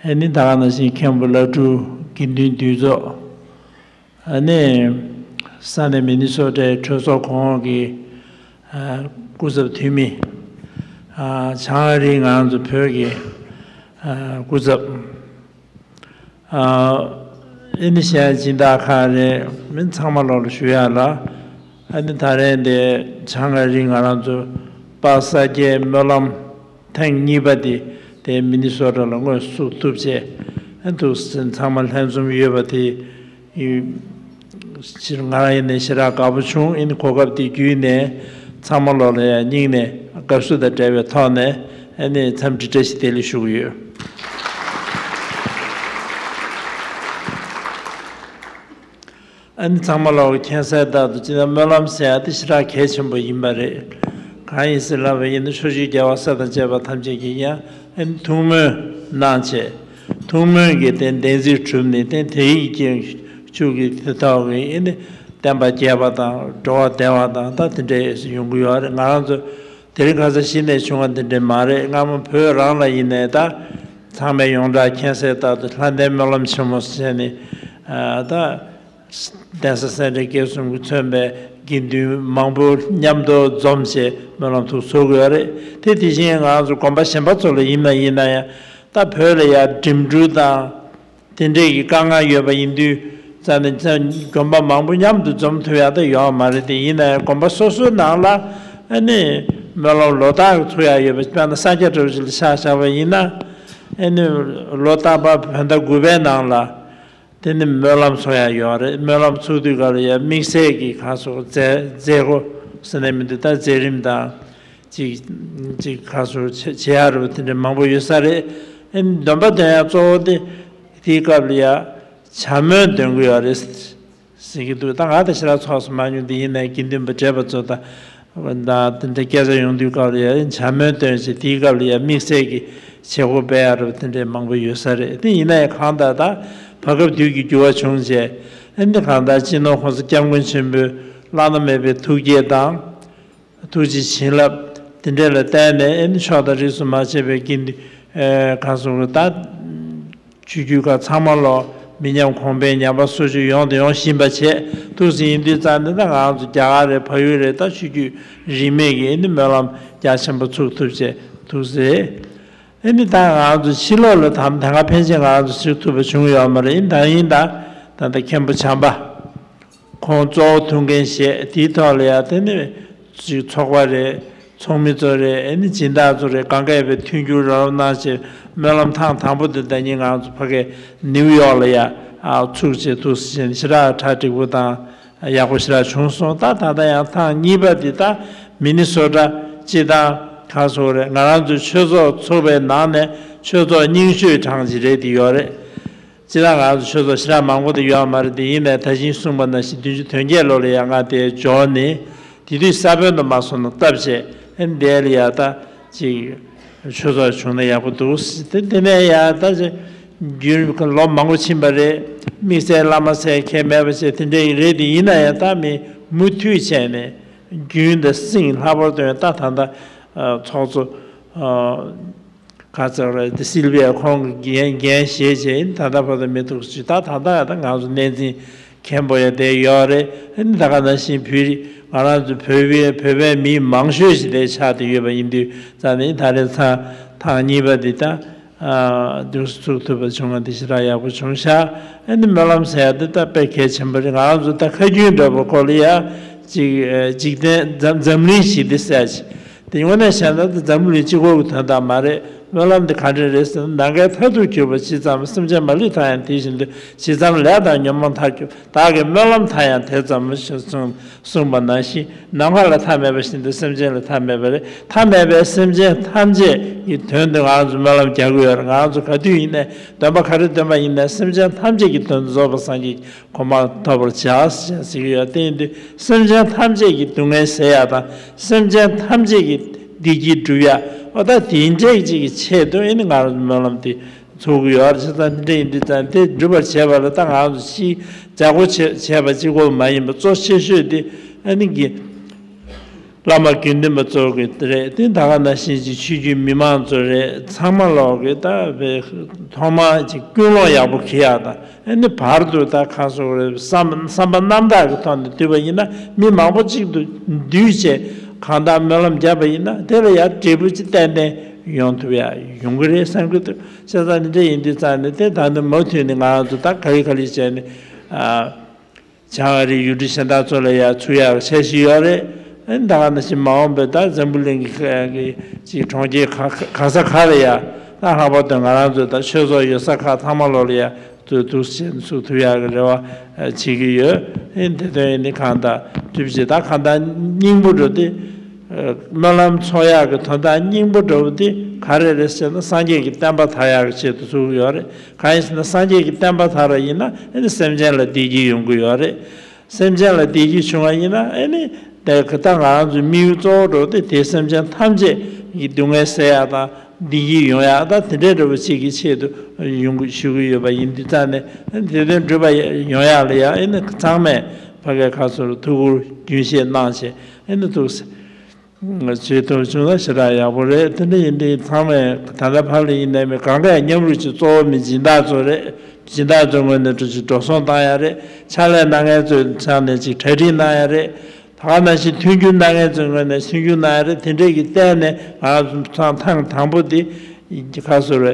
ཨ་ནི་ད་ག་ནང་བཞིན་མཁན་པོ་བླ་སྤྲུལ་དགེ་འདུན་འདུས་ཚོགས། ཨ་ནི་ས་གནས་མི་ནི་སོ་ཊའི་གྲོས་ཚོགས་གོང་འོག་གི་ཨ་སྐུ་ཚབ་འཐུས་མི། ཨ་བྱང་ཨ་རིའི་ང་རང་ཚོ་བོད་ཀྱི་ཨ་སྐུ་ཚབ། ཨ་ཨེ་ནི་ཤ་སྦྱིན་བདག་ཁག་རེད། མི་ཚང་མ་ལོག་ལ་ཞུ་ཡག་ལ། ཨ་ནི་ད་རེས་འདི་བྱང་ཨ་རི་ང་རང་ཚོ་པ་ས་སྐྱའི་སྨོན་ལམ་ཐེངས་གཉིས་པ་འདི་དེ་མི་ནི་སོ་ཊ་ལ་དངོས་སུ་ཚུགས་ཐུབ་བྱས། ཨ་འདུག་སེ་ཚང་མ་ལྷན་འཛོམས་ཡོད་པ་དེ་ཕྱིར་ང་རང་ཡིན་ནས་ཞེ་དྲག་དགའ་པོ་བྱུང་། ཨེ་ནི་གོ་སྐབས་འདི་བརྒྱུད་ནས་ཚང་མ་ལོག་ལ་ཡང་སྙིང་ནས་དགའ་བསུ་དང་འབྲེལ་བའི་ཐོག་ནས་ཨ་ནི་འཚམས་འདྲི་བཀྲ་ཤིས་བདེ་ལེགས་ཞུ་གི་ཡོད། ཨ་ནི་ཚང་མ་ལོག་གི་མཁྱེན་གསལ་ལྟར་དུ་སྤྱིར་ན་སྨོན་ལམ་ཟེར་ཡ་དེ་ཞེ་དྲག་གལ་ཆེན་པོ་ཡིན་པ་རེད། གང་ཡིན་ཟེར་ལབ་པ་ཡིན་ན་ཕྱོགས་བཅུའི་རྒྱལ་བ་སྲས་དང་བཅས་པ་ཐམས་ཅད་ཀྱིས་ཀྱང་ཨ་ནི་ཐུགས་སྨོན་གནང་བྱས། ཐུགས་སྨོན་གྱི་དེ་བདེན་ཚིག་གྲུབ་ནས་དེ་དེ་ཡི་རྐྱེན་ཆུ་གི་དེ་ཐོག་གི་ཨ་ནི་བསྟན་པ་རྒྱས་པ་དང་འགྲོ་བ་བདེ་བ་དང་ད་དེ་འདྲས་ཡོང་གི་ཡོད་རེད། ང་རང་ཚོ་དེ་རིང་ཁ་སང་གཞི་ནས་བྱུང་བ་འདི་འདྲས་མ་རེད། སྔ་མོ་བོད་རང་ལ་ཡིན་ནའི་ད་ཚང་མས་ཡོངས་གྲགས་མཁྱེན་གསལ་ལྟར་དུ་ལྷ་ལྡན་སྨོན་ལམ་ཆེན་མོ་ཟེར་ནས་ཨ་ད་གདན་ས་སེ་འབྲས་དགེ་གསུམ་གྱིས་མཚོན་པའི་དགེ་འདུན་མང་པོ་མཉམ་དུ་འཛོམས་བྱས་སྨོན་ལམ་ཐུགས་གསོ་དགོས་པ་རེད། དེ་དེ་བཞིན་ང་ཚོ་དགོན་པ་གཞན་པ་ཚོ་ལ་ཡིན་ན་ཡིན་ན་ཡང་ད་བོད་ལ་ཡང་འགྲིམ་འགྲུལ་དང་། དེ་འདྲས་ཀྱི་དཀའ་ངལ་ཡོད་པ་ཡིན་དུས་ཙང་ནས་དགོན་པ་མང་པོ་མཉམ་དུ་འཛོམས་ཐུབ་ཡག་ད་ཡོད་མ་རེད་དེ། ཡིན་ན་ཡང་དགོན་པ་སོ་སོའི་ནང་ལ་ཨ་ནི་སྨོན་ལམ་ལོ་ལྟར་གྱི་ཚུགས་ཡག་ཡོད་པ། དཔེར་ན་ས་སྐྱ་བཀྲ་ཤིས་ལ་ཆ་བཞག་པ་ཡིན་ན་ཨ་ནི་ལོ་ལྟར་བར་བོད་ཟླ་དགུ་པའི་ནང་ལ་དེ་ནི་སྨོན་ལམ་ཚུགས་ཡག་ཡོད་རེད། སྨོན་ལམ་ཚུགས་དུས་སྐབས་ལ་ཡང་དམིགས་བསལ་གྱི་ཁ་སོགས་མཛད་མཛད་སྒོ་ཟེར་ནས་མི་འདུག་ད་མཛད་རིམ་དང་། ཅིག་ཅིག་ཁ་སོ་བྱེད་ཡག་རེད་པ། དེ་འདྲ་མང་པོ་ཡོད་ས་རེད། ཨེ་འདོན་པ་འདོན་ཡག་གཙོ་བོ་དེ་དེའི་སྐབས་ལ་ཡ་བྱ་སྨོན་འདོན་གི་ཡོད་རེད་ཟེར་གི་འདུག་ད་ང་དང་ཞེ་དྲག་ཚོགས་སུ་མ་མྱོང་དེ་ཡིན་ནའི་དགེ་འདུན་པ་བགྲེས་པ་ཚོ་དང་དེ་འདྲ་སྐད་ཆ་ཡོང་དུས་སྐབས་ལ་ཡ་བྱ་སྨོན་འདོན་ཞེས་དེའི་སྐབས་ལ་ཡ་དམིགས་བསལ་གྱི་བྱེད་སྒོ་སྤེལ་ཡག་རེད་པ། དེ་འདྲ་མང་པོ་ཡོད་ས་རེད། དེ་ཡིན་ནའི་གང་ལྟར་ད་བར་སྐབས་དུས་ཀྱི་འགྱུར་བ་བྱུང་རྗེས་ཨེ་འདི་གང་ལྟར་སྤྱི་ནོར་༸གོང་ས་༸སྐྱབས་མགོན་ཆེན་པོའི་བླ་ན་མེད་པའི་ཐུགས་བསྐྱེད་དང་། ཐུགས་རྗེ་བྱིན་རླབས་དེ་འདྲ་ལ་བརྟེན་ནས་ཨེ་ནི་ཕྱོགས་དང་རིས་སུ་མ་ཆད་པའི་དགེ་འདུན་ཨེ་གང་སོང་ད་ཆོས་བརྒྱུད་ཁག་ཚང་མ་ལོ་མི་ཉམས་གོང་འཕེལ་ཉམས་པ་སོར་ཆུད་ཡོང་དང་ཡོང་བཞིན་པ་བྱས་འདུག་ཟིན་ཡིན་དུས་ཙང་འདི་ད་ང་རང་ཚོ་རྒྱ་གར་རེད། ཕ་ཡུལ་རེད། ད་ཆོས་བརྒྱུད་རིས་མེད་ཀྱི་ཨེ་ནི་སྨོན་ལམ་རྒྱ་ཆེན་པོ་ཚུགས་ཐུབ་བྱས་འདུག་ཟེར། ཨེ་ནི་ད་ང་རང་ཚོ་ཕྱི་ལོགས་ལ་ད་ད་ག་ཕན་ཆད་ང་རང་ཚོ་བྱེད་ཐུབ་པ་བྱུང་ཡོད་མ་རེད། ཨེ་ནི་ད་ཡིན་ད་ད་ལྟ་མཁན་པོ་བྱམས་པ། ཁོང་གཙོ་བོ་ཐུགས་འགན་བཞེས། དེའི་ཐོག་ལ་ཡང་དེ་ནི་ཅིག་ཚོགས་པ་རེད། ཚོགས་མི་ཚོ་རེད། ཨེ་ནི་སྦྱིན་བདག་ཚོ་རེད། གང་ག་ཡོད་པའི་མཐུན་འགྱུར་རོགས་རམ་གནང་བྱས་སྨོན་ལམ་ཐེངས་དང་པོ་དེ་ཟླ་ཉིན་ང་ཚོ་ཕ་གི་ནིའུ་ཡོག་ལ་ཡ་ཚུགས་བྱས་འདུག་ཟེར་བྱས་ནས་ཞེ་དྲག་གྲ་འགྲིག་པོ་དང་ཡག་པོ་ཞེ་དྲག་བྱུང་སོང་། ད་ད་ལྟ་ཡང་ཐེངས་གཉིས་པ་འདི་ད་མི་ནི་སོ་ཊ་སྤྱི་བཏང་ གང་སོང་རེད། ང་རང་ཚོའི་ཆོས་ཚོགས་ཚོགས་པའི་ནང་ནས་ཆོས་ཚོགས་རྙིང་ཤོས་གྲངས་ཅིག་རེད་དེ་ཡོད་རེད། སྤྱིར་ན་ང་རང་ཚོ་ཆོས་ཚོགས་ཞེ་དྲག་མང་པོ་དེ་ཡོད་མ་རེད་དེ། ཡིན་ནའི་ད་གིན་གསུངས་པ་ནང་བཞིན་བདུན་ཅུ་དོན་བརྒྱད་ལོ་ལ་ཡང་ང་དེ་འབྱོར་ནས། དེ་དུས་ས་བོན་དུ་མ་སོང་ན་སྟབས་བྱས་ཨེ་འདས་ལ་ཡ་ད་ཅིག་ཆོས་ཚོགས་བྱུང་ན་ཡག་པོ་འདུག་ཟེར་ཏེ། དེ་ནས་ཡ་ད་ཅིག་རྒྱུན་ལོ་མང་པོ་ཕྱིན་པ་རེད། དམིགས་བསལ་བླ་མ་ཟེར་མཁན་མེད་པ་བྱས་དེ་འདྲ་ཡི་རེད་དེ། ཡིན་ན་ཡང་ད་མི་མུ་མཐུད་བྱས་ནས་རྒྱུན་དང་སྲིང་ལྷག་པར་དུ་ཡང་ད་ད་ལྟ་ཚོགས་གཙོ་ག་ཚོད་རེད་དེ། སིལ་བིའ་ཁོང་གི་འགན་འགན་བཞེས་བྱས་ད་ལྟ་བར་དུ་མི་ཐུག་ཅིག་ད་ད་ལྟ་ཡང་ད་ང་ཚོ་གནས་འཛིན་མཁན་པོ་ཡང་དེ་ཡོད་རེད། ད་ག་ནང་བཞིན་བོད་རིགས་ང་རང་ཚོ་བོད་པའི་བོད་པའི་མི་མང་ཤོས་ཤིག་དེ་ཆགས་བསྡད་ཡོད་པ་ཡིན་དུས་ཙང་ནས། ད་རེས་ཚང་ཐེངས་གཉིས་པ་འདི་ད་དུས་སུ་ཚུགས་ཐུབ་པ་བྱུང་བ་འདི་ཞེ་དྲག་ཡག་པོ་བྱུང་ཤག་ཨ་ནི་སྨོན་ལམ་ཟེར་ཡ་འདི་ད་དཔེ་གལ་ཆེན་པོ་རེད། ང་རང་ཚོ་ད་ཁ་རྒྱུན་འདྲ་པོ་སྐོར་ལ་ཡ་ཅིག་འཇིག་རྟེན་འཛམ་འཛམ་གླིང་ཞི་བདེ་ཟེར་ཅིག་དེ་དངོས་གནས་བཤད་ན་འཛམ་བུ་གླིང་གཅིག་པོ་གི་དོན་དག་མ་རེད། སྨོན་ལམ་འདི་ག་འདྲ་རེད་ཟེར་ན། ནམ་མཁའི་མཐར་ཐུག་གྱུར་པ་ཇི་ཙམ། སེམས་ཅན་མ་ལུས་མཐར་ཡང་དེ་བཞིན་དུ། ཇི་ཙམ་ལས་དང་ཉོན་མོངས་མཐར་གྱུར། བདག་གི་སྨོན་ལམ་མཐར་ཡང་དེ་ཙམ་ཞེས་གསུངས་པ་ནང་བཞིན། ནམ་མཁའ་ལ་མཐའ་མེད་པ་བཞིན་དུ་སེམས་ཅན་ལ་མཐའ་མེད་པ་རེད། མཐའ་མེད་པའི་སེམས་ཅན་ཐམས་ཅད་ཀྱི་དོན་དུ་ང་རང་ཚོ་སྨོན་ལམ་རྒྱག་གི་ཡོད་རེད། ང་རང་ཚོ་ག་དུས་ཡིན་ནའི་འདོན་པ་ག་རེ་འདོན་པ་ཡིན་ནའི་སེམས་ཅན་ཐམས་ཅད་ཀྱི་དོན་དུ་རྫོགས་པའི་སངས་རྒྱས་གོ་འཕང་ཐོབ་པར་བྱ་ཞེས་ཟེར་གྱི་ཡོད། དེ་ཡིན་དུས་སེམས་ཅན་ཐམས་ཅད་ཀྱི་སྡུག་བསྔལ་སེལ་ཡག་དང་། སེམས་ཅན་ཐམས་ཅད་ཀྱི་བདེ་སྐྱིད་སྒྲུབ་ཡག་འོ་ད་དེ་འདྲའི་ཅིག་གི་ཆེད་དུ་ཨེ་ནི་ང་རང་ཚོ་སྨོན་ལམ་དེ་ཚོགས་ཀྱི་ཡོད་རེད། བྱས་ཙང་དེ་འདྲ་ཡིན་དུས་ཙང་དེ་སྒྲུབ་པར་བྱེད་པ་ལ་ད་ང་རང་ཚོ་ཕྱིའི་ལྗགས་སྒོ་བྱས་བྱས་པ་གཅིག་པོ་མ་ཡིན་པ་གཙོ་ཆེ་ཤོས་དེ་ཨ་ནི་གི་བླ་མ་དགེ་འདུན་པ་ཚོ་གི་རེད། དེ་ད་ག་ནང་བཞིན་གྱི་ཆོས་བརྒྱུད་མི་མང་ཚོ་རེད། ཚང་མ་ལོག་གི་ད་བའི་ཐོག་མར་གྱི་ཀུན་སློང་ཡག་པོ་འཁྱེར་ཡག་དང་། ཨ་ནི་བར་དུ་ད་གང་སོགས་རེད། བསམ་བསམ་པ་རྣམ་དག་གི་ཐོག་ནས་བསྡུས་པ་ཡིན་ན། མི་མང་པོ་གཅིག་ཏུ་འདུས་བྱས་གང་ལྟར་སྨོན་ལམ་བརྒྱབ་པ་ཡིན་ན། དེ་ལ་ཡང་འབྲས་བུ་ཅིག་ཏན་ཏན་ཡོང་ཐུབ་ཡག་ཡོང་གི་རེད་བསམ་གྱི་འདུག་བྱས་ཙང་འདི་འདྲ་ཡིན་དུས་ཙང་ནས་དེ་ད་ནི་མུ་མཐུད་ནས་ང་རང་ཚོ་ད་ག་རེ་ག་རེ་བྱས་ནས་ཨ། བྱང་ཨ་རིའི་ཡུལ་གྲུ་གཞན་དག་ཚོ་ལ་ཡང་ཚུར་ཡག་འཆར་གཞི་ཡོད་རེད། ཨ་ནི་ད་ག་ནང་བཞིན་མ་འོངས་པའི་ད་འཛམ་བུ་གླིང་གི་ཁ་གི་ཅིག་གྲོང་ཁྱེར་ག་ག་ས་ག་ལ་ཡང་ད་ལྷག་པར་དུ་ང་རང་ཚོ་ད་ཆོས་ཚོགས་ཡོད་ས་ཁག་ཚང་མ་ལོག་ལ་ཡང་ཚུར་འདུག་སེ་ཚུར་ཐུབ་ཡག་གི་རེ་བ་བྱེད་ཀྱི་ཡོད། ཨ་ནི་དེ་དོན་ཡིན་ནི་གང་ལྟར་གྲུབ་ཆེ་ད་གང་ལྟར་སྙིང་པོ་འགྲོ་དེ། སྨོན་ལམ་ཚོགས་ཡག་གི་དོན་དག་སྙིང་པོ་འདྲ་བོ་དེ་ག་རེ་རེད་ཟེར་ན། སངས་རྒྱས་ཀྱི་བསྟན་པ་དར་ཡག་གི་ཆེད་དུ་བཙུགས་ཡོད་རེད། གང་ཡིན་ཟེར་ན་སངས་རྒྱས་ཀྱི་བསྟན་པ་དར་བ་ཡིན་ན་ཨ་ནི་སེམས་ཅན་ལ་བདེ་སྐྱིད་ཡོང་གི་ཡོད་རེད། སེམས་ཅན་ལ་བདེ་སྐྱིད་བྱུང་བ་ཡིན་ན་ཨ་ནི་དེ་གི་ད་ང་རང་ཚོའི་དམིགས་ཡུལ་གཙོ་བོ་འདྲ་བོ་དེ་དེ་སེམས་ཅན་ཐམས་ཅད་ཀྱི་སྡུག་བསྔལ་སེལ་ཡག་དང་བདེ་སྐྱིད་ཡོང་ཡག་ད་དེ་འདྲའི་འདྲ་བོ་ཅིག་གི་ཆེད་དུ་ཡོང་གི་ཞུ་གི་ཡོད་པ་ཡིན་དུས་ཙང་ནས། ཨ་ནི་དེ་དོན་འགྲུབ་པ་ཡོང་ཡག་ལ་ཡང་ཨ་ནི་ཚང་མས་ཕ་གའི་ཁ་སོར་ཐུགས་ཁུར་རྒྱུན་ཤེས་གནང་བྱས་ཨ་ནི་ཐུགས་བྱེད་ཐུབ་བྱུང་ན་ཞེ་དྲག་ཡག་པོ་རེད། དེ་འདྲ་ཡིན་དུས་ཚང་མས་ད་ལྟ་ཕར་ལ་ཡིན་ནའི་མི་གང་གས་མཉམ་རུབ་ཅིག་གཙོ་བོ་མི་སྦྱིན་བདག་ཚོ་རེད། སྦྱིན་བདག་ཚོའི་ངོས་ནས་འགྲོ་ཅིག་འགྲོ་སོང་བཏང་ཡ་རེད། ཕྱག་ལས་གནང་མཁན་ཚོའི་ཕྱག་ནས་ཅིག་གྲ་སྒྲིག་གནང་ཡ་རེད། ད་ག་ནང་བཞིན་མཐུན་འགྱུར་གནང་མཁན་ཚོའི་ངོས་ནས་མཐུན་འགྱུར་གནང་ཡ་རེད། དེ་འདྲས་ཀྱི་བརྟེན་ནས་ང་ཚོ་ཐེངས་དང་པོ་འདི་ཁ་སོ་རེ་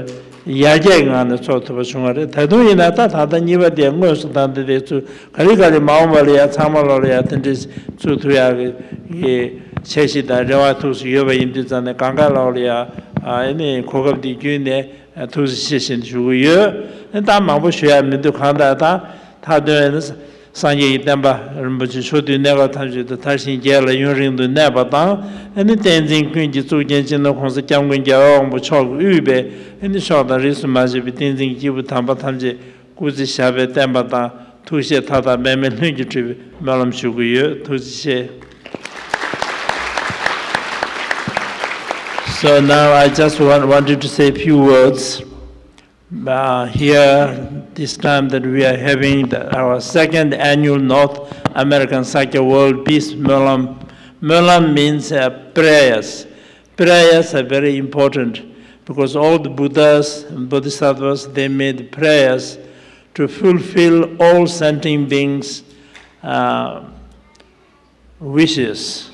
ཡར་རྒྱས་ཀྱི་ངང་ནས་ཚོགས་ཐུབ་པ་བྱུང་བ་རེད། ད་དུང་ཡིན་ན་ད་ད་ལྟ་གཉིས་པ་དེ་དངོས་སུ་ད་འདི་དེ་ཚུར་ག་རེ་ག་རེ་མ་འོངས་པ་ལ་ཡ་ཚང་མ་ལོག་ལ་ཡ་དེ་འདྲའི་ཚུར་ཐུབ་ཡག་གི་འཆར་གཞི་དང་རེ་བ་ཐུགས་སུ་ཡོད་པ་ཡིན་དུས་ཙང་ནས་གང་ག་ལོག་ལ་ཡ་ཨ་ནི་གོ་སྐབས་འདི་བརྒྱུད་ནས་ཐུགས་རྗེ་ཆེ་ཞེས་ཞུ་གི་ཡོད། ད་མང་པོ་ཞུ་ཡ་མི་འདུག་གང་ལྟར་ད་མཐའ་དོན་ནི། སངས་རྒྱས་ཀྱི་བསྟན་པ་རིན་པོ་ཆེ་ཕྱོགས་དུས་གནས་སྐབས་ཐམས་ཅད་དུ་དར་ཞིང་རྒྱས་ལ་ཡུན་རིང་དུ་གནས་པ་དང་། ཨ་ནི་བསྟན་འཛིན་ཀུན་གྱི་གཙུག་རྒྱན་སྤྱི་ནོར་༸གོང་ས་༸སྐྱབས་མགོན་རྒྱལ་བ་དབང་པོ་མཆོག་གིས་དབུས་པའི་ཨ་ནི་ཕྱོགས་དང་རིས་སུ་མ་ཆད་པའི་བསྟན་འཛིན་གྱི་སྐྱེས་བུ་དམ་པ་ཐམས་ཅད་སྐུ་ཚེ་ཞབས་པད་བརྟན་པ་དང་། ཐུགས་བཞེད་མཐའ་དག་འབད་མེད་ལྷུན་གྱིས་གྲུབ་པའི་སྨོན་ལམ་ཞུ་གི་ཡོད། ཐུགས་རྗེ་ཆེ། So now I just want, wanted to say a few words. Uh, here, this time that we are having the, our second annual North American Sakya World Peace Smolam. Smolam means uh, prayers. Prayers are very important because all the Buddhas and Bodhisattvas, they made prayers to fulfill all sentient beings' uh, wishes.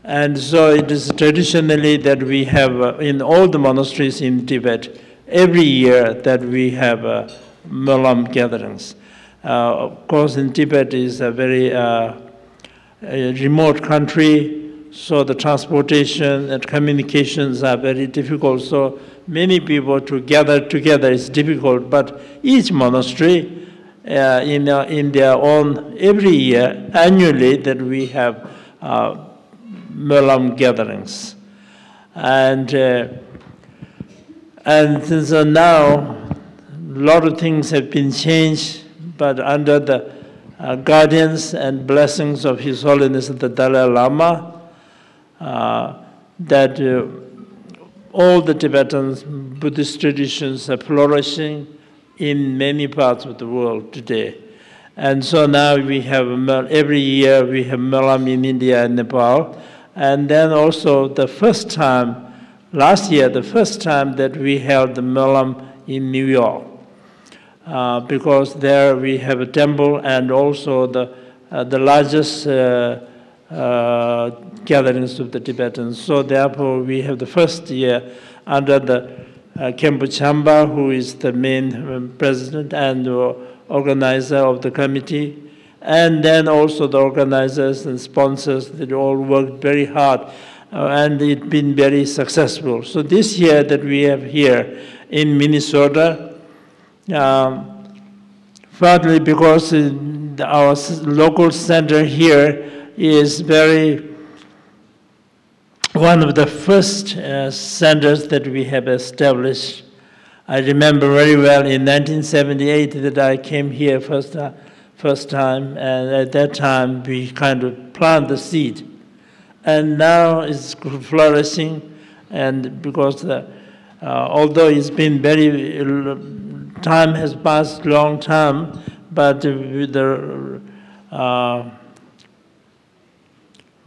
And so it is traditionally that we have, uh, in all the monasteries in Tibet, every year that we have uh, Molam gatherings. Uh, of course, in Tibet is a very uh, a remote country, so the transportation and communications are very difficult. So many people to gather together is difficult, but each monastery uh, in, uh, in their own every year, annually, that we have uh, Molam gatherings. And, uh, and so now, a lot of things have been changed, but under the uh, guardians and blessings of His Holiness the Dalai Lama, uh, that uh, all the Tibetan Buddhist traditions are flourishing in many parts of the world today. And so now we have a Mel-, every year we have Melam in India and Nepal. And then also the first time, last year, the first time that we held the Melam in New York, uh, because there we have a temple and also the, uh, the largest, uh, uh, gatherings of the Tibetans. So therefore, we have the first year under the, uh, Khenpo Chamba, who is the main, um, president and, uh, organizer of the committee, and then also the organizers and sponsors, they all worked very hard, uh, and it been very successful. So this year that we have here in Minnesota, um, partly because, uh, our s-, local center here is very, one of the first, uh, centers that we have established. I remember very well in nineteen seventy-eight that I came here first, uh, first time, and at that time we kind of plant the seed. And now it's flourishing, and because, uh, uh, although it's been very, time has passed long time, but with the, uh,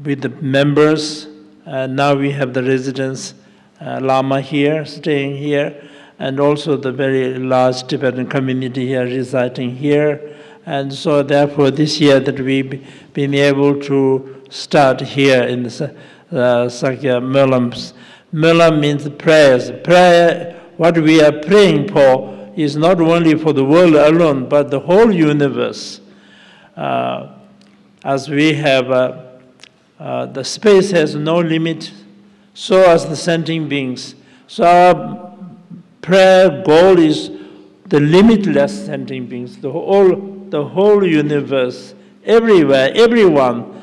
with the members, uh, now we have the residents, uh, Lama here, staying here, and also the very large Tibetan community here residing here. And so therefore this year that we've been able to start here in the Sa-, uh, Sakya Melam. Melam means prayers. Prayer, what we are praying for is not only for the world alone, but the whole universe. Uh, as we have, uh, uh, the space has no limit, so as the sentient beings. So our prayer goal is the limitless sentient beings, the whole, the whole universe, everywhere, everyone,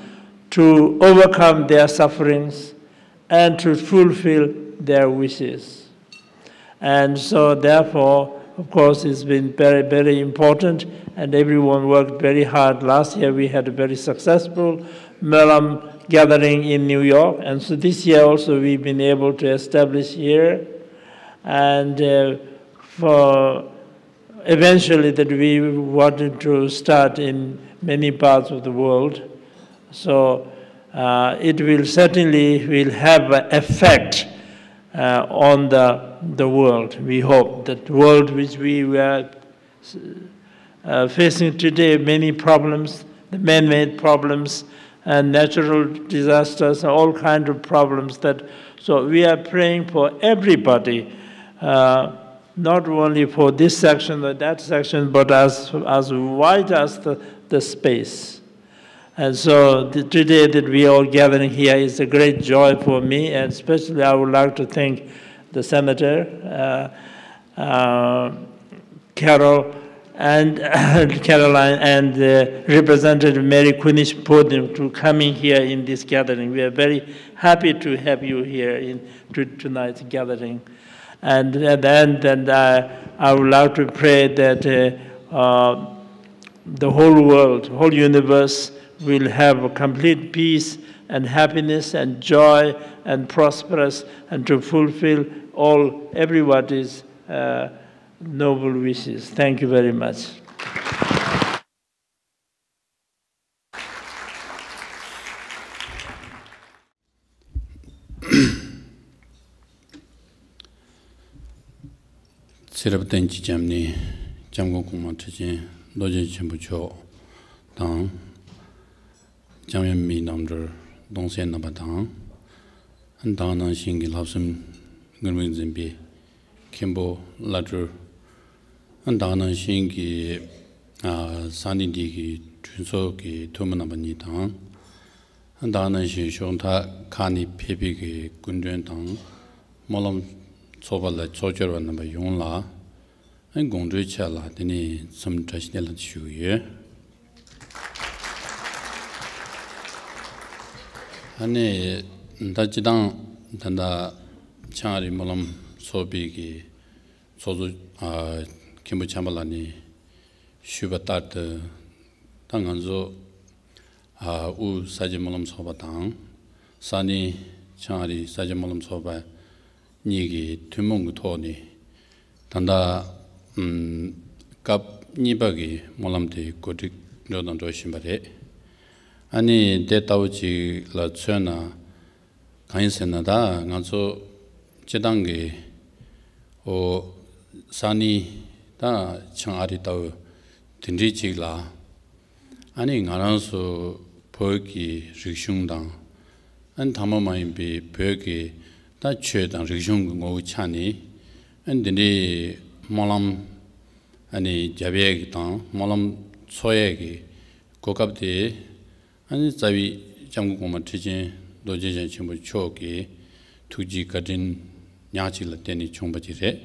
to overcome their sufferings and to fulfill their wishes. And so therefore, of course, it's been very, very important, and everyone worked very hard. Last year we had a very successful Melam gathering in New York, and so this year also we've been able to establish here. And, uh, for eventually that we wanted to start in many parts of the world. So, uh, it will certainly will have an effect, uh, on the, the world. We hope that world which we were, uh, facing today, many problems, the man-made problems and natural disasters, all kind of problems that, so we are praying for everybody, uh, not only for this section or that section, but as, as wide as the, the space. And so the, today that we are gathering here is a great joy for me, and especially I would like to thank the senator, uh, uh, Carol and Caroline and, uh, Representative Mary Kunesh-Podein to coming here in this gathering. We are very happy to have you here in to, tonight's gathering. And, and, and, and I, I would like to pray that, uh, uh, the whole world, whole universe will have a complete peace and happiness and joy and prosperous and to fulfill all everybody's, uh, noble wishes. Thank you very much. ཚེ་རབས་བརྟན་གྱི་སྐྱབས་གནས་སྐྱབས་མགོན་གོང་མ་ཁྲི་ཆེན་རྡོ་རྗེ་ཆེན་པོ་མཆོག་དང་། སྐྱབས་ཡུལ་མི་རྣམ་གྲོལ་གདུང་སྲས་རྣམ་པ་དང་། ད་ག་ནང་བཞིན་གྱི་བསླབ་གསུམ་མགུར་མིག་འཛིན་པའི་མཁན་པོ་བླ་སྤྲུལ། ད་ག་ནང་བཞིན་གྱི་ས་གནས་འདི་གི་གྲོས་ཚོགས་ཀྱི་འཐུས་མི་རྣམ་པ་གཉིས་དང་། ད་ག་ནང་བཞིན་ཕྱོགས་མཐའ་ཁག་ནས་ཕེབས་པའི་གི་སྐུ་མགྲོན་དང་། སྨོན་ལམ་ཚོགས་པ་ལ་ཚོགས་བཅར་བ་རྣམ་པ་ཡོངས་ལ་དགོང་དྲོའི་ཆ་ལ་དེ་ནས་འཚམས་བཀྲ་ཤིས་བདེ་ལེགས་ཞུ་གི་ཡོད། ཨ་ནི་ད་སྤྱི་བཏང་ད་ལྟ་ ཆང་ཨ་རི་སྨོན་ལམ་ཚོགས་པའི་གི་ཚོགས་གཙོ་ཨ་མཁན་པོ་བྱམས་པ་ལགས་ནས་ཞུས་པ་ལྟར་དུ། ད་ང་ཚོ་ཨ་དབུས་ས་སྐྱ་སྨོན་ལམ་ཚོགས་པ་དང་ས་གནས་ཆང་ཨ་རི་ས་སྐྱ་སྨོན་ལམ་ཚོགས་པ་གཉིས་ཀྱི་ཐུན་མོང་གི་ཐོག་ནས། ད་ལྟ་ཨམ་སྐབས་གཉིས་པ་གི་སྨོན་ལམ་དེ་གོ་སྒྲིག་འགྲོ་དང་འགྲོ་བཞིན་པ་རེད། ཨ་ནི་དེ་ལྟ་བུ་ཅིག་ལ་མཚོན་ན། གང་ཡིན་ཟེར་ན། ད་ང་ཚོ་སྤྱི་བཏང་གི་ཨོ་ས་གནས་ད་ཆང་ཨ་རི་ལྟ་བུ་དེ་འདྲའི་ཅིག་ལ། ཨ་ནི་ང་རང་ཚོ་བོད་ཀྱི་རིག་གཞུང་དང་། ཨ་ནི་དང་པོ་མ་ཡིན་པའི་བོད་ཀྱི་ད་ཆོས་དང་རིག་གཞུང་གི་ངོ་བོའི་ཆ་ནས། ཨ་ནི་འདི་འདྲའི་སྨོན་ལམ་ཨ་ནི་རྒྱབ་ཡས་ཀྱི་དང་སྨོན་ལམ་འཚོགས་ཡས་ཀྱི་གོ་སྐབས་དེ། ཨ་ནི་རྩ་བའི་སྐྱབས་མགོན་གོང་མ་ཁྲི་ཆེན་རྡོ་རྗེ་འཆང་ཆེན་པོ་མཆོག་གི་ཐུགས་རྗེ་བཀའ་དྲིན་ཉག་གཅིག་ལ་བརྟེན་ནས་བྱུང་བ་ཅིག་རེད།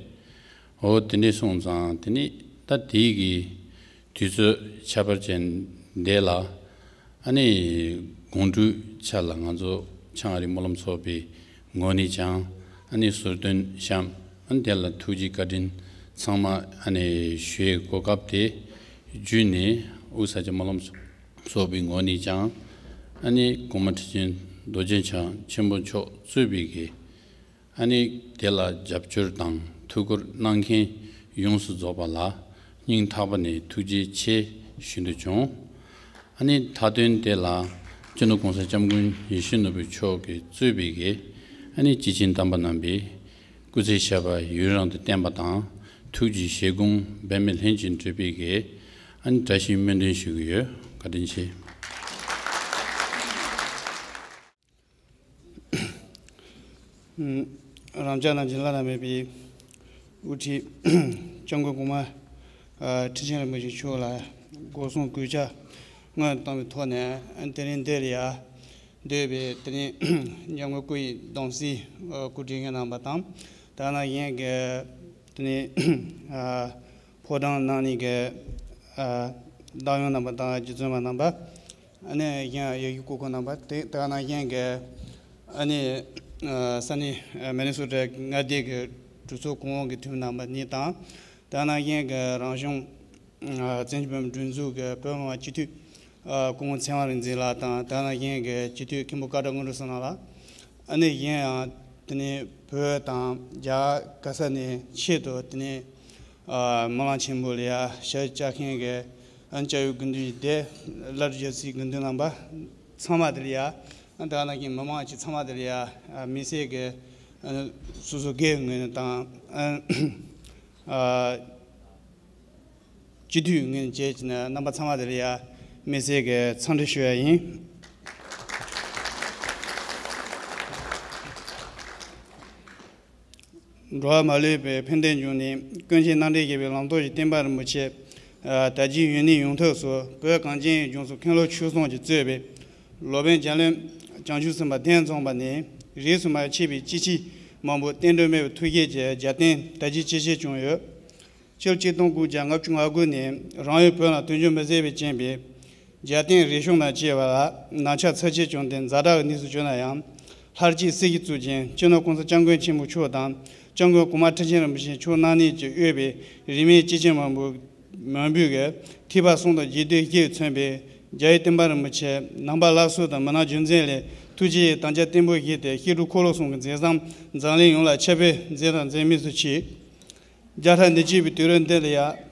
འོ་དེ་འདྲ་སོང་ཙང་དེ་ནི་ད་དེའི་གི་དུས་ཚོད་ཁྱད་པར་ཅན་འདི་ལ། ཨ་ནི་དགོང་དྲོའི་ཆ་ལ་ང་ཚོ་ཆང་ཨ་རི་སྨོན་ལམ་ཚོགས་པའི་ངོས་ནས་ཀྱང་ཨ་ནི་ཟུར་འདོན་བཤམས། ཨ་ནི་དེ་ལ་ཐུགས་རྗེ་བཀའ་དྲིན་ཚང་མ་ཨ་ནི་ཞུ་ཡས་གོ་སྐབས་དེ་བརྒྱུད་ནས། དབུས་ས་སྐྱ་སྨོན་ལམ་ཚོགས་པའི་ངོས་ནས་ཀྱང་ཨ་ནི་གོང་མ་ཁྲི་ཆེན་རྡོ་རྗེ་འཆང་ཆེན་པོ་མཆོག་གཙོས་པའི་གི་ཨ་ནི་དེ་ལ་རྒྱབ་སྐྱོར་དང་ཐུགས་ཁུར་གནང་མཁན་ཡོངས་སུ་རྫོགས་པ་ལ་སྙིང་ཐག་པ་ནས་ཐུགས་རྗེ་ཆེ་ཞུ་འདོད་བྱུང་། ཨ་ནི་མཐའ་དོན་དེ་ལ་སྤྱི་ནོར་༸གོང་ས་༸སྐྱབས་མགོན་ཡིད་བཞིན་ནོར་བུ་མཆོག་གིས་གཙོས་པའི་གི་ཨ་ནི་སྐྱེས་ཆེན་དམ་པ་རྣམ་པས་སྐུ་ཚེ་ཞབས་པད་ཡུན་རིང་དུ་བརྟན་པ་དང་། ཐུགས་ཀྱི་བཞེད་དགོངས་འབད་མེད་ལྷུན་གྱིས་གྲུབ་པའི་གི་ཨ་ནི་བཀྲ་ཤིས་སྨོན་འདུན་ཞུ་གི་ཡོད། བཀའ་དྲིན་ཆེ། རང་ཅག་རྣམས་ཀྱི་བླ་ན་མེད་པའི་དབུ་ཁྲིད་སྐྱབས་མགོན་གོང་མ་ཨ་ཁྲི་ཆེན་རིན་པོ་ཆེ་མཆོག་ལ་སྒོ་གསུམ་གུས་ཕྱག་སྔོན་དུ་བཏང་བའི་ཐོག་ནས། དེ་རིང་འདིར་ཡང་འདུས་པའི་དེ་རིང་སྐྱབས་མགོན་སྐུ་ཡི་གདུང་སྲས་སྐུ་བགྲེས་རྣམ་པ་དང་། དེ་ནང་བཞིན་གྱི་དེ་རིང་ཨ་ཕོ་བྲང་གནང་ནས་ཀྱི་ཨ་བདག་ཡོན་རྣམ་པ་དང་རྗེ་བཙུན་མ་རྣམ་པ། ཨ་ནི་གཞན་ཡ་གི་སྐུ་འཁོར་རྣམ་པ་དེ་དག་ནང་བཞིན་གྱི་ཨ་ནི་ཨ་ས་གནས་ཨ་མི་ནི་སོ་ཊ་མངའ་སྡེ་གི་གྲོས་ཚོགས་གོང་འོག་གི་འཐུས་མི་རྣམ་པ་གཉིས་དང་། དེ་ནང་བཞིན་གྱི་རང་གཞུང་ཨ་བཙན་བྱོལ་བོད་མིའི་སྒྲིག་འཛུགས་ཀྱི་བོད་མི་མང་སྤྱི་འཐུས་ཨ་སྐུ་ངོ་ཚེ་དབང་རིག་འཛིན་ལགས་དང་། དེ་ནང་བཞིན་གྱི་སྤྱི་འཐུས་མཁན་པོ་སྐལ་བཀྲ་དངོས་གྲུབ་བསོད་ནམས་ལགས། ཨ་ནི་གཞན་ཡང་དེ་ནི་བོད་དང་རྒྱ་གར་ག་ས་ནས་ཆེད་དུ་དེ་ནི་ཨ་སྨོན་ལམ་ཆེན་མོ་ལ་ཡ་ཞབས་བཅགས་མཁན་གྱི་ཨ་ནི་བཅའ་ཡོད་དགེ་འདུན་གྱི་སྡེ། བླ་སྤྲུལ་རྒྱལ་སྲས་དགེ་འདུན་རྣམ་པ་ཚང་མ་དེ་ལ་ཡ། ཨ་ནི་དེ་ནང་བཞིན་མི་མང་ཅིག་ཚང་མ་དེ་ལ་ཡ་ཨ་དམིགས་བསལ་གྱི་ཨ་ནི་སོ་སོ་སྒེར་ངོས་ནས་དང་ཨ་ཨ་སྤྱི་འཐུས་ངོས་ནས་བཅས་ཀྱི་ནས་རྣམ་པ་ཚང་མ་དེ་ལ་ཡ་དམིགས་བསལ་གྱི་འཚམས་འདྲི་ཞུ་ཡ་ཡིན། འགྲོ་བ་མ་ལུས་པའི་ཕན་བདེ་འབྱུང་ནས་ཀུན་མཁྱེན་རྣམ་འདྲེན་བཞད་པའི་ལམ་སྟོན་གྱི་བསྟན་པ་རིན་པོ་ཆེ། ཨ་དར་རྒྱས་ཡུན་གནས་ཡོང་ཐབས་སུ་བོད་གངས་ཅན་གྱི་ལྗོངས་སུ་མཁན་སློབ་ཆོས་གསུམ་གྱིས་གཙོས་པའི་སློབ་དཔོན་བརྒྱ་ལོན་བྱང་ཆུབ་སེམས་དཔའ་གདན་འཛོམས་པ་ནས་རིས་སུ་མ་ཆད་པའི་སྐྱེས་ཆེན་མང་པོ་བསྟན་འགྲོ་མེད་པའི་ཐུགས་བསྐྱེད་ཀྱིས་རྒྱལ་བསྟན་དར་རྒྱས་ཇེ་ཆེར་བྱུང་ཡོད། ཕྱི་ལོ་ཆིག་སྟོང་དགུ་བརྒྱ་ལྔ་བཅུ་ང་དགུ་ནས་རང་ཡུལ་བོད་ལ་མཐུན་འགྱུར་མི་ཟད་པའི་བྱིན་པས། རྒྱལ་བསྟན་རིག་གཞུང་དང་བཅས་པ་ལ་ན་ཆ་ཚབས་ཆེ་བྱུང་སྟེ་ཛ་དྲག་གི་གནས་སུ་གྱུར་ན་ཡང་། ལྷར་བཅས་སྲིད་ཞིའི་གཙུག་རྒྱན་སྤྱི་ནོར་༸གོང་ས་༸སྐྱབས་མགོན་ཆེན་པོ་མཆོག་དང་༸སྐྱབས་མགོན་གོང་མ་ཁྲི་ཆེན་རིན་པོ་ཆེ་མཆོག་རྣམ་གཉིས་ཀྱིས་དབུས་པའི་རིས་མེད་སྐྱེས་ཆེན་མང་པོ་མང་པོས་ཀྱི་ཐེག་པ་གསུམ་དང་རྒྱས་བསྡུས་བཞི་མཚོན་པའི་རྒྱ་ཡི་བསྟན་པ་རིན་པོ་ཆེ་ནང་པ་བླ་སྲོག་དང་མི་ནག་རྒྱུ་མཚན་ལས་ཐུགས་རྗེ་ཡི་དམ་བཅའ་བརྟན་པོ་བཞེས་ཏེ་བཤད་སྒྲུབ་འཁོར་ལོ་གསུམ་གྱི་མཛད་བཟང་འཛམ་གླིང་ཡོངས་ལ་ཁྱབ་སྤེལ་མཛད་དང་མཛད་མུས་སུ་མཆིས། རྒྱལ་ཁྲིམས་འདི་གཅིག་པའི་དུས་རབས་འདི་ལ་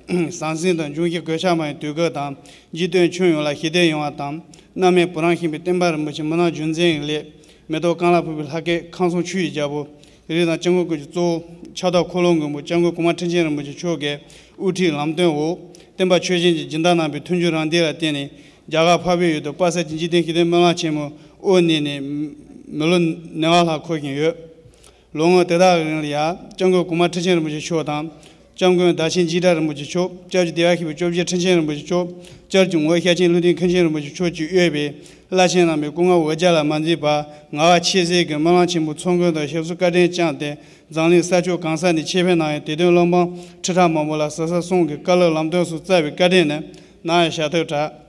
ཡང་ཟང་ཟིང་དང་འབྱུང་བཞིའི་གོད་ཆག་མང་བའི་དུས་སྐབས་དང་། འཇིག་རྟེན་ཁྱོན་ཡོངས་ལ་ཞི་བདེ་ཡོང་བ་དང་། གནམ་མེད་བུ་རམ་ཤིང་པའི་བསྟན་པ་རིན་པོ་ཆེ་མུན་ནག་རྒྱུ་མཚན་གྱི་སླད་མེ་ཏོག་གང་ལ་ཕོག་པའི་ལྷ་སྐལ་ཁམས་གསུམ་ཆོས་ཀྱི་རྒྱལ་པོ་རིགས་དང་སྐྱབས་མགོན་ཀུན་གྱི་གཙོ་བོ་ཕྱག་བདག་འཁོར་ལོ་མགོན་པོ་སྐྱབས་མགོན་གོང་མ་ཁྲི་ཆེན་རིན་པོ་ཆེ་མཆོག་གི་དབུ་ཁྲིད་ལམ་སྟོན་འོག་བསྟན་པ་ཆོས་བཞིན་གྱི་སྦྱིན་བདག་རྣམ་པའི་མཐུན་འགྱུར་རམ་འདེགས་ལ་བརྟེན་ནས་རྒྱ་གར་འཕགས་པའི་ཡུལ་དུ་དཔག་བསམ་གྱི་འཇིག་རྟེན་ཞི་བདེའི་སྨོན་ལམ་ཆེན་མོ་དབུ་བརྙེས་ནས་མི་ལོ་ཉི་ཤུ་ལྷག་འཁོར་བཞིན་ཡོད། ལོ་ངོ་དེ་དག་གི་རིང་ལ་ཡང་སྐྱབས་མགོན་གོང་མ་ཁྲི་ཆེན་རིན་པོ་ཆེ་མཆོག་དང་། སྐྱབས་མགོན་བདག་ཆེན་འཇིགས་བྲལ་རིན་པོ་ཆེ་མཆོག་སྐྱབས་རྗེ་བདེ་བར་གཤེགས་པའི་སྐྱོབ་རྗེ་ཁྲི་ཆེན་རིན་པོ་ཆེ་མཆོག་སྐྱབས་རྗེ་ངོ་བོ་ཤེར་ཕྱིན་ཀླུ་ལྡིང་མཁན་ཆེན་རིན་པོ་ཆེ་མཆོག་བཅས་དབུས་པའི་བླ་ཆེན་རྣམ་པའི་སྐུ་ངལ་འོ་བརྒྱལ་ལ་མ་འཛེམས་པར་ངལ་བ་ཆེས་སེལ་གྱི་སྨོན་ལམ་ཆེན་པོའི་ཚོགས་མགོན་དང་ཞབས་སོར་བཀའ་དྲིན་བསྐྱངས་ཏེ་འཛམ་གླིང་ས་ཕྱོགས་གང་ས་ནས་ཆེད་ཕེབས་གནང་ཡོད། དེ་དོན་བློ་འབངས་ཁྲི་ཕྲག་མང་པོ་ལ་ཟུར་ཟ་གསུམ་གྱི་བཀའ་སློབ་ལམ་སྟོན་སོགས་སྩལ་བའི་བཀའ་དྲིན་ནི་ནམ་ཡང་བཞག་ཐབས་བྲལ།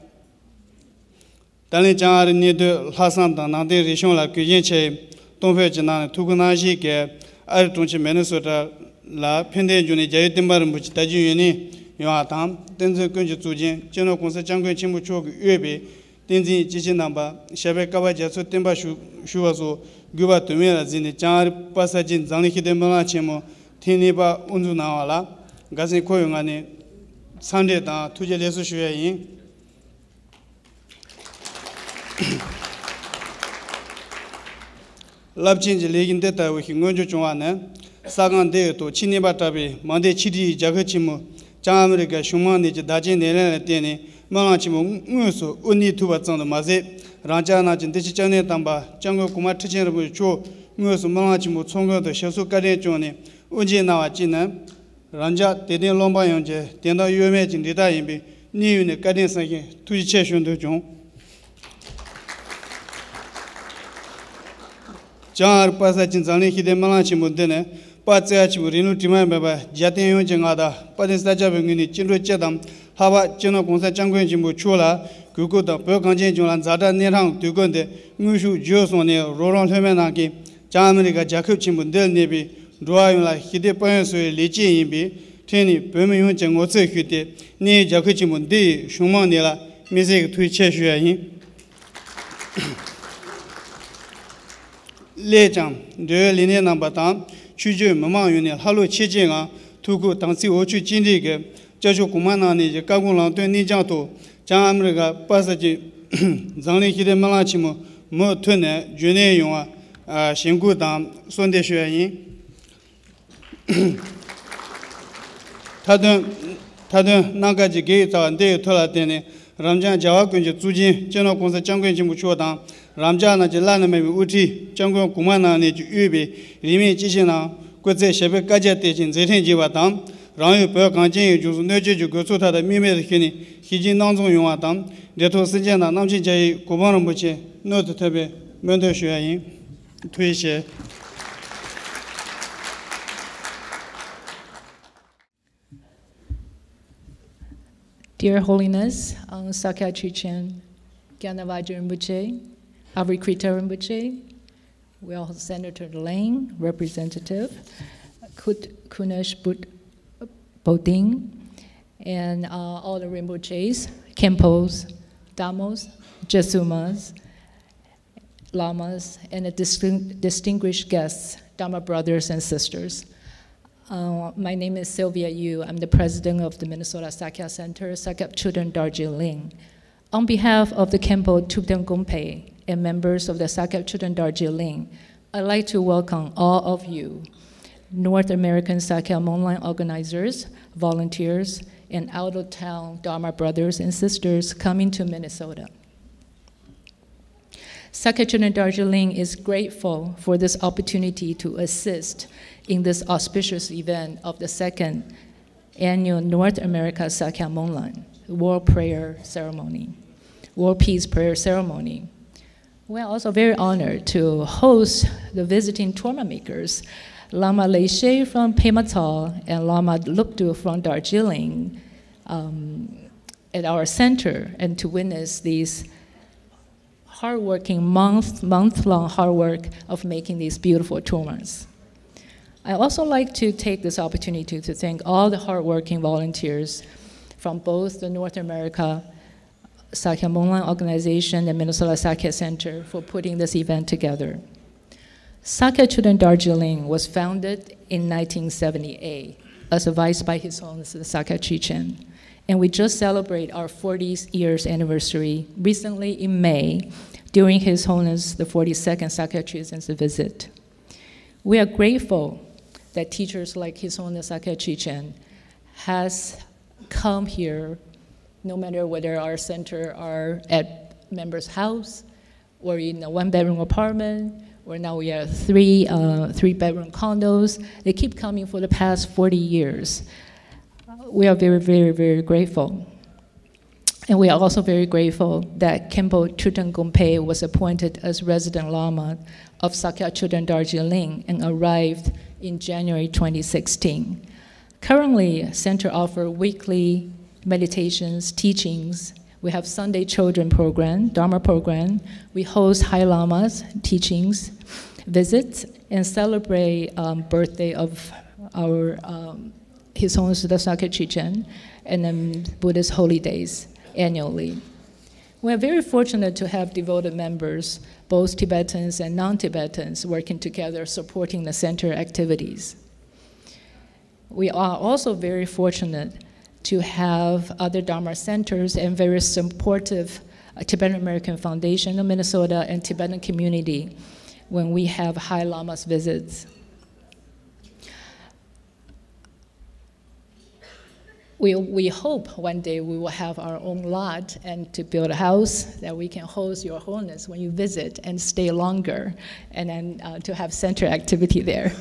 ད་ལན་བྱང་ཨ་རིའི་གནས་སྡོད་ལྷག་བསམ་དང་ནང་བསྟན་རིག་གཞུང་ལ་གུས་ཞེན་ཆེ་བའི་གཏོང་ཕོད་ཀྱི་ནང་ནས་ཐུགས་ཁུར་གནང་བཞེས་ཀྱིས་ ཨ་རི་གྲོང་ཁྱེར་མེ་ནི་སོ་ཊ་ལ་ཕན་བདེའི་འབྱུང་གནས་རྒྱལ་བའི་བསྟན་པ་རིན་པོ་ཆེ་དར་རྒྱས་ཡུན་གནས་ཡོང་བ་དང་། བསྟན་འཛིན་ཀུན་གྱི་གཙུག་རྒྱན་སྤྱི་ནོར་༸གོང་ས་༸སྐྱབས་མགོན་ཆེན་པོ་མཆོག་གིས་དབུས་པའི་བསྟན་འཛིན་སྐྱེས་ཆེན་རྣམ་པ་ཞབས་པད་བསྐལ་པ་རྒྱ་མཚོའི་བསྟན་པ་ཞུ་ཞུ་བ་སོགས་དགོས་པ་དུ་མས་ལ་གཟིགས་ནས། བྱང་ཨ་རི་པ་སངས་ཀྱི་འཛམ་གླིང་ཤེས་ལྡན་སྨོན་ལམ་ཆེན་མོ་ཐེངས་གཉིས་པ་དབུ་འཛུགས་གནང་བ་ལ་དགའ་སེམས་ཁོར་ཡུག་ངང་ནས་འཚམས་འདྲི་དང་ཐུགས་རྗེ་ལེགས་གསོལ་ཞུ་ཡ་ཡིན། རླབས་ཆེན་གྱི་ལས་འགུལ་འདི་ལྟ་བུ་ཞིག་མངོན་འགྱུར་བྱུང་བ་ནི། ས་སྒང་འདི་ཡི་ཐོག་ཕྱི་ནུས་པ་དྲག་པོས་མང་སྡེ་ཆིག་སྒྲིལ་གྱི་རྒྱལ་ཁབ་ཆེན་མོ་བྱང་ཨ་མི་རི་ཀའི་གཞུང་མང་གནས་ཀྱི་བདག་གཅེས་སྣེ་ལེན་ལ་བརྟེན་ནས་སྨོན་ལམ་ཆེན་མོ་དངོས་སུ་དབུ་བརྙེས་ཐུབ་པ་ཙམ་དུ་མ་ཟད། རང་ཅག་རྣམས་ཀྱི་འདི་ཕྱི་སྐྱབས་གནས་དམ་པ་༸སྐྱབས་མགོན་གོང་མ་ཁྲི་ཆེན་རིན་པོ་ཆེ་མཆོག་དངོས་སུ་སྨོན་ལམ་ཆེན་མོ་ཚོགས་མགོན་དུ་ཞབས་སོར་བཀའ་དྲིན་བསྐྱངས་ནས་དབུ་འབྱེད་གནང་བ་གཅིག་ནི། རང་ཅག་དད་ལྡན་སློབ་འབངས་ཡོངས་ཀྱི་དད་འདུན་གཡོ་མེད་ཀྱི་འབྲེལ་ཐག་ཡིན་པས། སྙིང་དབུས་ནས་བཀའ་དྲིན་བསམ་ཤེས་ཐུགས་རྗེ་ཆེ་ཞུ་འདོད་བྱུང་། བྱང་ཨ་རི་པ་སངས་ཀྱི་འཛམ་གླིང་ཤེས་ལྡན་སྨོན་ལམ་ཆེན་མོ་འདི་ནི། དཔལ་བརྩེ་བ་ཆེན་པོ་རིང་ལུགས་དྲི་མ་མེད་པ་རྒྱལ་བསྟན་ཡོངས་ཀྱི་མངའ་བདག་དཔལ་ལྡན་ས་སྐྱ་པའི་ངོས་ནས་བཅིངས་འགྲོལ་སྤྱི་དང་། ལྷག་པར་སྤྱི་ནོར་༸གོང་ས་༸སྐྱབས་མགོན་ཆེན་པོ་མཆོག་ལ་གུས་བཀུར་དང་། བོད་གངས་ཅན་ལྗོངས་ལ་ཛ་དྲག་གནས་སྟངས་དུས་འཁོར་འདིར་དངོས་ཤུགས་བརྒྱུད་སོང་ནས། རོགས་རམ་ལྷོད་མེད་གནང་མཁན་བྱང་ཨ་མི་རི་ཀ་རྒྱལ་ཁབ་ཆེན་པོ་འདིར་གནས་པའི་འགྲོ་བ་ཡོངས་ལ་ཞི་བདེ་དཔལ་ཡོན་གསོ་བའི་ལས་བྱེད་ཡིན་པའི་ཁྲོད་ནས། བོད་མི་ཡོངས་ཀྱི་ངོ་ཚབ་ཞུས་ཏེ། གནས་ཡུལ་རྒྱལ་ཁབ་ཆེན་པོ་འདི་ཡི་གཞུང་མང་གནས་ལ་དམིགས་བསལ་གྱི་ཐུགས་རྗེ་ཆེ་ཞུ་ཡ་ཡིན། སླད་ཀྱང་། འབྲེལ་ཡོད་ལས་སྣེ་རྣམ་པ་དང་། ཆོས་བརྒྱུད་མི་མང་ཡོངས་ནས་ལྷག་བློ་ཆེ་བསྐྱེད་ངང་། ཐུགས་ཁུར་དམ་ཚིག་འོ་ཆུ་གཅིག་འདྲེས་ཀྱི་སྐྱབས་མཆོག་གོང་མ་རྣམ་གཉིས་ཀྱི་བཀའ་དགོངས་ལམ་སྟོན་གནང་སྦྱང་ཐོག་བྱང་ཨ་མི་རི་ཀ་པ་སངས་ཀྱི་འཛམ་གླིང་ཤེས་ལྡན་སྨོན་ལམ་ཆེན་མོ་མུ་མཐུད་ནས་རྒྱུན་གནས་ཡོང་བ་ཞེན་སྐུལ་དང་གསོལ་འདེབས་ཞུ་ཡ་ཡིན། མཐའ་དོན། མཐའ་དོན་གནམ་གང་གི་རྒས་ཡོལ་ཚ་བ་འདི་ཡི་ཐོག་ལ་བརྟེན་ནས། རབ་འབྱམས་རྒྱལ་བ་ཀུན་གྱི་གཙུག་རྒྱན་སྤྱི་ནོར་༸གོང་ས་༸སྐྱབས་མགོན་ཆེན་པོ་མཆོག་དང་། རབ་འབྱམས་རྣམས་ཀྱི་བླ་ན་མེད་པའི་དབུ་ཁྲིད་༸སྐྱབས་མགོན་གོང་མ་རྣམ་གཉིས་ཀྱིས་དབུས་པའི་རིས་མེད་སྐྱེས་ཆེན་རྣམས་སྐུ་ཚེ་ཞབས་པད་བསྐལ་བརྒྱར་བརྟན་ཅིང་མཛད་འཕྲིན་རྒྱས་པ་དང་། རང་ཡུལ་བོད་གངས་ཅན་ཡི་ལྗོངས་སུ་གནོད་སྐྱོན་གྱི་རྒོལ་ཚུགས་མཐའ་དག་དམིགས་མེད་དུ་ཞི་ནས་ཞི་བདེའི་སྣང་རྫོང་ཡོང་བ་དང་། འབྲེལ་ཐོགས་སེམས་ཅན་རྣམས་རྣམ་མཁྱེན་རྒྱལ་བའི་གོ་འཕང་རིན་པོ་ཆེ་མྱུར་དུ་ཐོབ་པའི་སྨོན་འདུན་ཞུ་ཡ་ཡིན། ཐུགས་རྗེ་ཆེ། Dear Holiness, um, Sakya Chichen, Gyanavaji Rinpoche, Avi Krita Rinpoche, we also Senator Leng, Representative Kut Kunesh Bud Boding, and uh, all the Rinpoches, Khenpos, Damos, Jesumas, Lamas, and the distin- distinguished guests, Dharma brothers and sisters. Uh, my name is Sylvia Yu. I'm the president of the Minnesota Sakya Center, Sakya Choden Darjeeling. On behalf of the Khenpo Thubten Gumpe and members of the Sakya Choden Darjeeling, I'd like to welcome all of you, North American Sakya Monlang organizers, volunteers, and out-of-town Dharma brothers and sisters coming to Minnesota. Sakya Choden Darjeeling is grateful for this opportunity to assist in this auspicious event of the second annual North America Sakya Monlang World Prayer Ceremony, World Peace Prayer Ceremony. We are also very honored to host the visiting Torma makers, Lama Leishe from Pema Tsa and Lama Lukdu from Darjeeling, um, at our center, and to witness these hardworking month, month-long hard work of making these beautiful tormas. I also like to take this opportunity to thank all the hardworking volunteers from both the North America Sakya Monlang Organization and Minnesota Sakya Center for putting this event together. Sakya Choden Darjeeling was founded in nineteen seventy-eight as advised by His Holiness the Sakya Chichen, and we just celebrate our forty years anniversary recently in May during His Holiness the forty-second Sakya Chichen visit. We are grateful that teachers like His Holiness Sakya Chichen has come here, no matter whether our center are at members' house or in a one-bedroom apartment, or now we are three, uh, three-bedroom condos. They keep coming for the past forty years. We are very, very, very grateful. And we are also very grateful that Khenpo Choden Gumpe was appointed as Resident Lama of Sakya Choden Darjeeling and arrived in January twenty sixteen. Currently, Center offer weekly meditations, teachings, We have Sunday children program, Dharma program. We host High Lama's teachings, visits, and celebrate um, birthday of our um, His Holiness Siddha Sakya Chichen, and then Buddhist holy days annually. We are very fortunate to have devoted members, both Tibetans and non-Tibetans, working together supporting the center activities. We are also very fortunate to have other Dharma centers and very supportive uh, Tibetan American Foundation of Minnesota and Tibetan community when we have High Lama's visits. We, we hope one day we will have our own lot and to build a house that we can host Your Holiness when you visit and stay longer, and then uh, to have center activity there.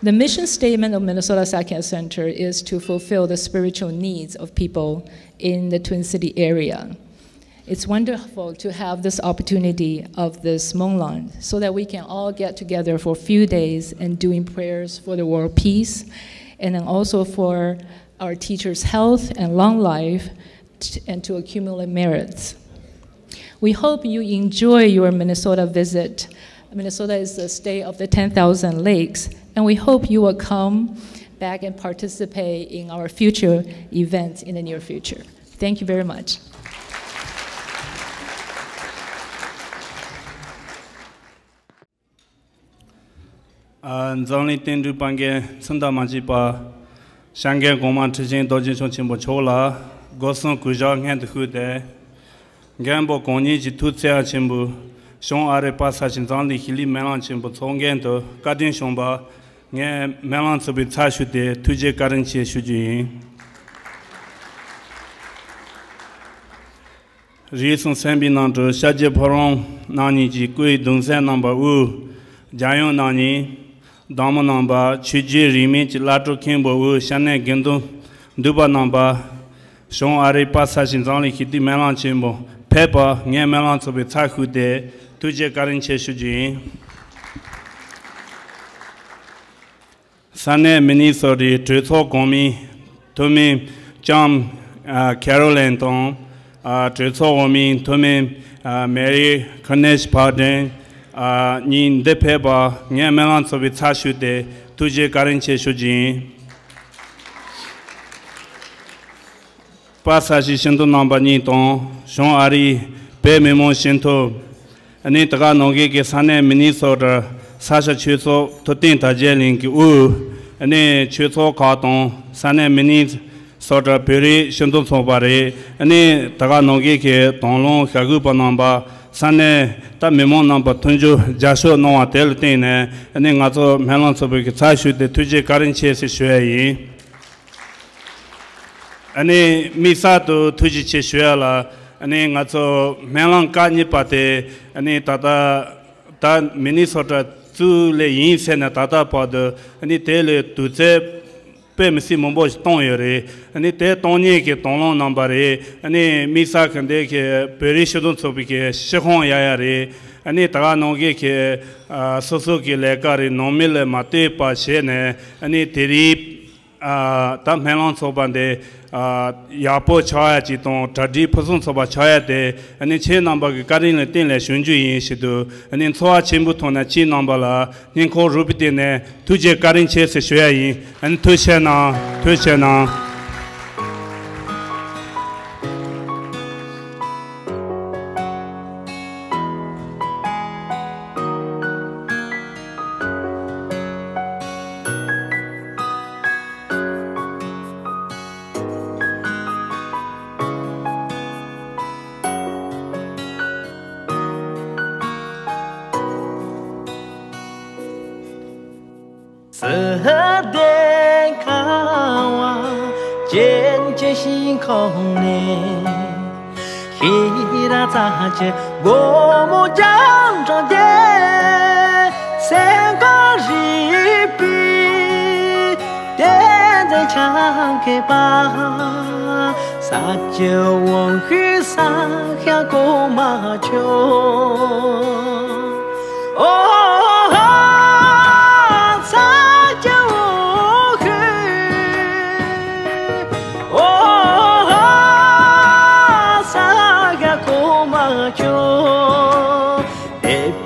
The mission statement of Minnesota Sakya Center is to fulfill the spiritual needs of people in the Twin City area. It's wonderful to have this opportunity of this Monglan so that we can all get together for a few days and doing prayers for the world peace and then also for our teachers' health and long life t- and to accumulate merits. We hope you enjoy your Minnesota visit. Minnesota is the state of the ten thousand lakes, and we hope you will come back and participate in our future events in the near future. Thank you very much. ཨ། འཛམ་གླིང་བསྟན་འགྲོའི་དཔལ་མགོན་ཚུན་ད་མ་མཆིས་པ། བྱ་རྒོད་གོང་མ་ཁྲི་ཆེན་རྡོ་རྗེ་འཆང་ཆེན་པོ་མཆོག་ལ་སྒོ་གསུམ་གུས་ཕྱག་སྔོན་དུ་ཕུལ་ཏེ། མགོན་པོ་གང་ཉིད་ཀྱི་ཐུགས་བརྩེ་བ་ཆེན་པོས་བྱང་ཨ་རིའི་དཔལ་ས་ཆེན་འཛམ་གླིང་ཤེས་རིག་སྨོན་ལམ་ཆེན་པོ་ཚོགས་མགོན་དུ་བཀའ་དྲིན་བསྐྱངས་པ། ངས་སྨོན་ལམ་ཚོགས་པའི་ཚབ་ཞུས་ཏེ་ཐུགས་རྗེ་བཀའ་དྲིན་ཆེ་ཞུ་རྒྱུ་ཡིན། རིགས་གསུམ་སེམས་དཔའི་གནམ་གྲུ་ཤཱཀྱའི་ཕོ་བྲང་རྣམ་གཉིས་ཀྱི་སྐུའི་གདུང་སྲས་རྣམ་པ་དབུས། རྒྱལ་ཡུམ་རྣམ་གཉིས། བདག་མོ་རྣམ་པ། ཆོས་བརྒྱུད་རིས་མེད་ཀྱི་བླ་སྤྲུལ་མཁན་པོ་དབུས། སྐྱབས་གནས་དགེ་འདུན་འདུས་པ་རྣམ་པ། བྱང་ཨ་རིའི་དཔལ་ས་ཆེན་འཛམ་གླིང་ཤེས་རིག་སྨོན་ལམ་ཆེན་པོ་ཕེབས་པར་ངས་སྨོན་ལམ་ཚོགས་པའི་ཚབ་ཞུས་ཏེ་ཐུགས་རྗེ་བཀའ་དྲིན་ཆེ་ཞུ་རྒྱུ་ཡིན། ས་གནས་མི་ནི་སོ་ཊའི་གྲོས་ཚོགས་གོང་མའི་འཐུས་མི་ལྕམ་ཨ་ཁེ་རོ་ལིན་དང་། ཨ་གྲོས་ཚོགས་འོག་མའི་འཐུས་མི་ཨ་མེ་རི་ཁ་ནེཤ་བྷར་ཌེན་ཨ་གཉིས་འདིར་ཕེབས་པར་ངས་སྨོན་ལམ་ཚོགས་པའི་ཚབ་ཞུས་ཏེ་ཐུགས་རྗེ་བཀའ་དྲིན་ཆེ་ཞུ་རྒྱུ་ཡིན། དཔལ་ས་ཆེན་ཞིང་འདུལ་རྣམ་པ་གཉིས་དང་། བྱང་ཨ་རིའི་བོད་མི་མང་སྤྱི་འཐུས། ཨ་ནི་དེ་ག་ནང་བཞིན་གྱི་ས་གནས་མི་ནི་སོ་ཊ་ས་སྐྱ་ཆོས་ཚོགས་ཐུབ་བསྟན་དར་རྒྱས་གླིང་གི་དབུས། ཨ་ནི་ཆོས་ཚོགས་ཁག་དང་ས་གནས་མི་ནི་སོ་ཊ་བོད་རིགས་སྤྱི་མཐུན་ཚོགས་པ་རེད། ཨ་ནི་དེ་ག་ནང་བཞིན་གྱི་དང་བླངས་བྱ་རྒོད་པ་རྣམ་པ། ས་གནས་ད་མི་མང་རྣམ་པ་མཐུན་འགྱུར་རྒྱབ་སྐྱོར་གནང་བ་དེ་ལ་བརྟེན་ནས། ཨ་ནི་ང་ཚོ་སྨོན་ལམ་ཚོགས་པའི་གི་ཚབ་ཞུས་ཏེ་ཐུགས་རྗེ་བཀའ་དྲིན་ཆེ་ཟེར་ཞུ་ཡ་ཡིན། ཨ་ནི་དམིགས་བསལ་དུ་ཐུགས་རྗེ་ཆེ་ཞུ་ཡ་ལ། ཨ་ནི་ང་ཚོ་སྨོན་ལམ་སྐབས་གཉིས་པ་དེ། ཨ་ནི་ད་ལྟ་ད་མི་ནི་སོ་ཊ་གཙོས་ལས་ཡིན་ཟེར་ནས་ད་ལྟ་བར་དུ། ཨ་ནི་དེ་ལས་དུས་ཚོད་དཔེ་མི་སྲིད་མང་པོ་ཞིག་བཏང་ཡོད་རེད། ཨ་ནི་དེ་གཏོང་མཁན་གྱི་དང་བླངས་རྣམ་པ་རེད། ཨ་ནི་དམིགས་བསལ་གྱི་འདི་གི་བོད་རིགས་སྤྱི་མཐུན་ཚོགས་པའི་གི་སྤྱི་ཁང་ཡག་ཡག་རེད། ཨ་ནི་དེ་ག་ནང་བཞིན་གྱི་ཨ་སོ་སོ་གི་ལས་ཀ་རེད། ནང་མི་ལ་མ་ལྟོས་པ་བྱས་ནས། ཨ་ནི་དེ་རིང་ཨ་ད་སྨོན་ལམ་ཚོགས་པ་འདི་ཨ་ཡག་པོ་ཆགས་ཡ་ཅིག་དང་། གྲ་སྒྲིག་ཕུན་སུམ་ཚོགས་པ་ཆགས་ཡ་དེ། ཨ་ནི་ཁྱེད་རྣམ་པ་གི་བཀའ་དྲིན་ལ་བརྟེན་ལས་བྱུང་རྒྱུ་ཡིན་ཞུས་དུས། ཨ་ནི་འཚོ་བ་ཆེན་པོའི་ཐོག་ནས་ཁྱེད་རྣམ་པ་ལ་སྙིང་ཁོང་རུས་པའི་གཏིང་ནས་ཐུགས་རྗེ་བཀའ་དྲིན་ཆེ་ཟེར་ཞུ་ཡ་ཡིན། ཨ་ནི་ཐུགས་རྗེ་གནང་། ཐུགས་རྗེ་གནང་། སི་ཏན་ཁ་བ་ཅན་གྱི་ཤིང་ཁོག་ནས། ཤེས་རབ་རྩ་ཆེན་སྒོ་མོ་རྒྱང་གྲགས་ཅན། སེམས་ཁམས་རིག་པའི་གཏེར་མཛོད་ཆ་མཁས་པ། ས་སྐྱ་དབང་ཕྱུག་ས་སྐྱ་གོང་མ་མཆོག། ཨོ་ཧ། ས་སྐྱ་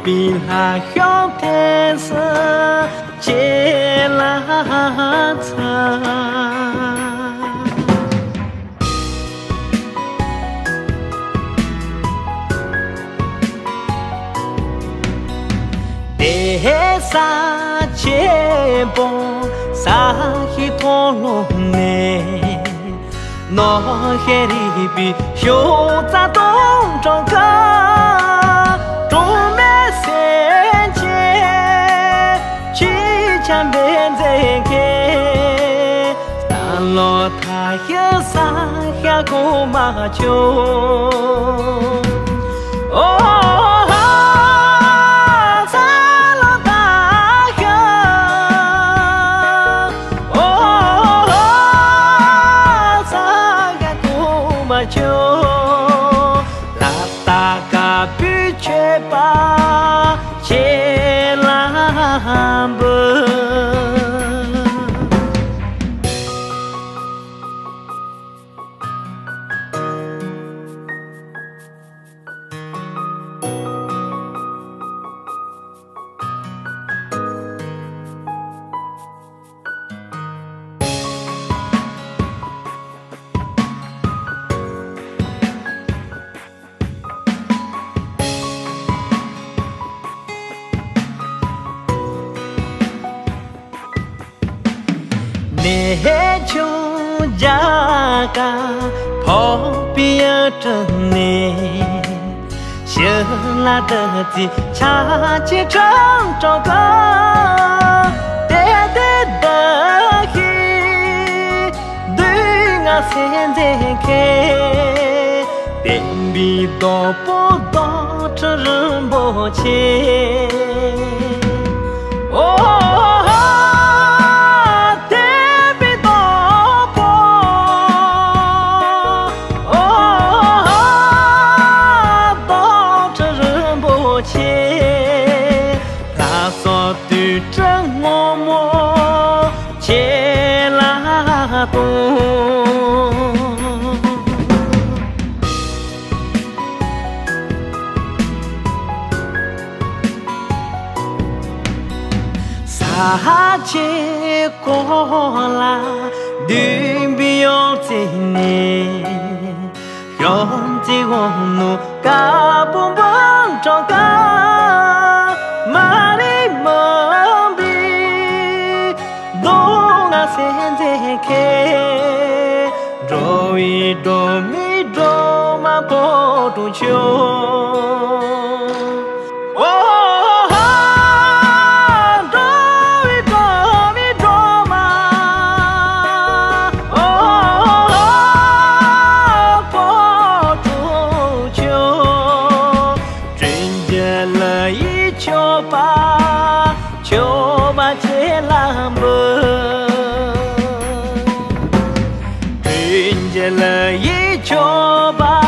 པི་ལྷ་ཤོག་ཐེངས་སུ་ཁྱེད་ལ་འཚལ། དེ་ས་ཆེན་པོ་ས་གཞི་མཐོ་ལོ་ནས། ནོ་ཤེ་རི་པི་ཤོག་རྩ་སྟོང་གྲོང་ཁ། གྲོང་མེད་སེམས་ཅན་ཅི་འཆམ་པའི་མཛེས་ཁེ། ད་ལོ་ཐ་ཤི་ས་ཤ་གོ་མ་ཆོ། ཨོ་ཧ་ས་ལོ་ཐ་ཤི། ཨོ་ཧ་ས་ཤ་གོ་མ་ཆོ། ལ་ཏ་ཀ་པུ་ཆོས་པ་ཆེ་ལ་འབུལ། གནས་ཆུང་རྒྱ་གར་འཕགས་པའི་ཡུལ་གྲུ་ནས། ཞི་ལ་དུ་རྩི་ཆ་ཆེ་ཁྲང་ཁྲོ་ག་དེ་དེ་དུ་ཧི་འདུས་ང་སེམས་མཛད་མཁན། བསྟན་པའི་རྡོ་པོ་རྡོ་ཁྲི་རིན་པོ་ཆེ། ཨོ་ཧ་བསྟན་པའི་རྡོ་པོ། ཨོ་ཧ་རྡོ་ཁྲི་རིན་པོ་ཆེ། ལྷ་སོགས་དུར་ཁྲོད་སྔོན་མོ་ཁྱེད་ལ་གཏོང་། ས་ཆེན་གོ་ལ་ལྡུམ་བུའི་ཡང་རྩེ་ནས། ཡོངས་རྩེ་འོང་ནོ་ཀ་པོ་འབུམ་གྲངས་ཀ་མ་རིག་མུན་པའི་གདོང་ང་སེམས་མཛད་མཁན། འགྲོ་བའི་སྒྲོན་མེ་སྒྲོལ་མ་ཕོ་བྲང་ཆེན། ཨོ་ཧ་འགྲོ་བའི་སྒྲོན་མེ་སྒྲོལ་མ། ཨོ་ཧ་ཕོ་བྲང་ཆེན། དྲིན་ཅན་ལ་ཡི་མཆོད་པ་མཆོད་པ་ཆེ་ལ་འབུལ། དྲིན་ཅན་ལ་ཡི་མཆོད་པ་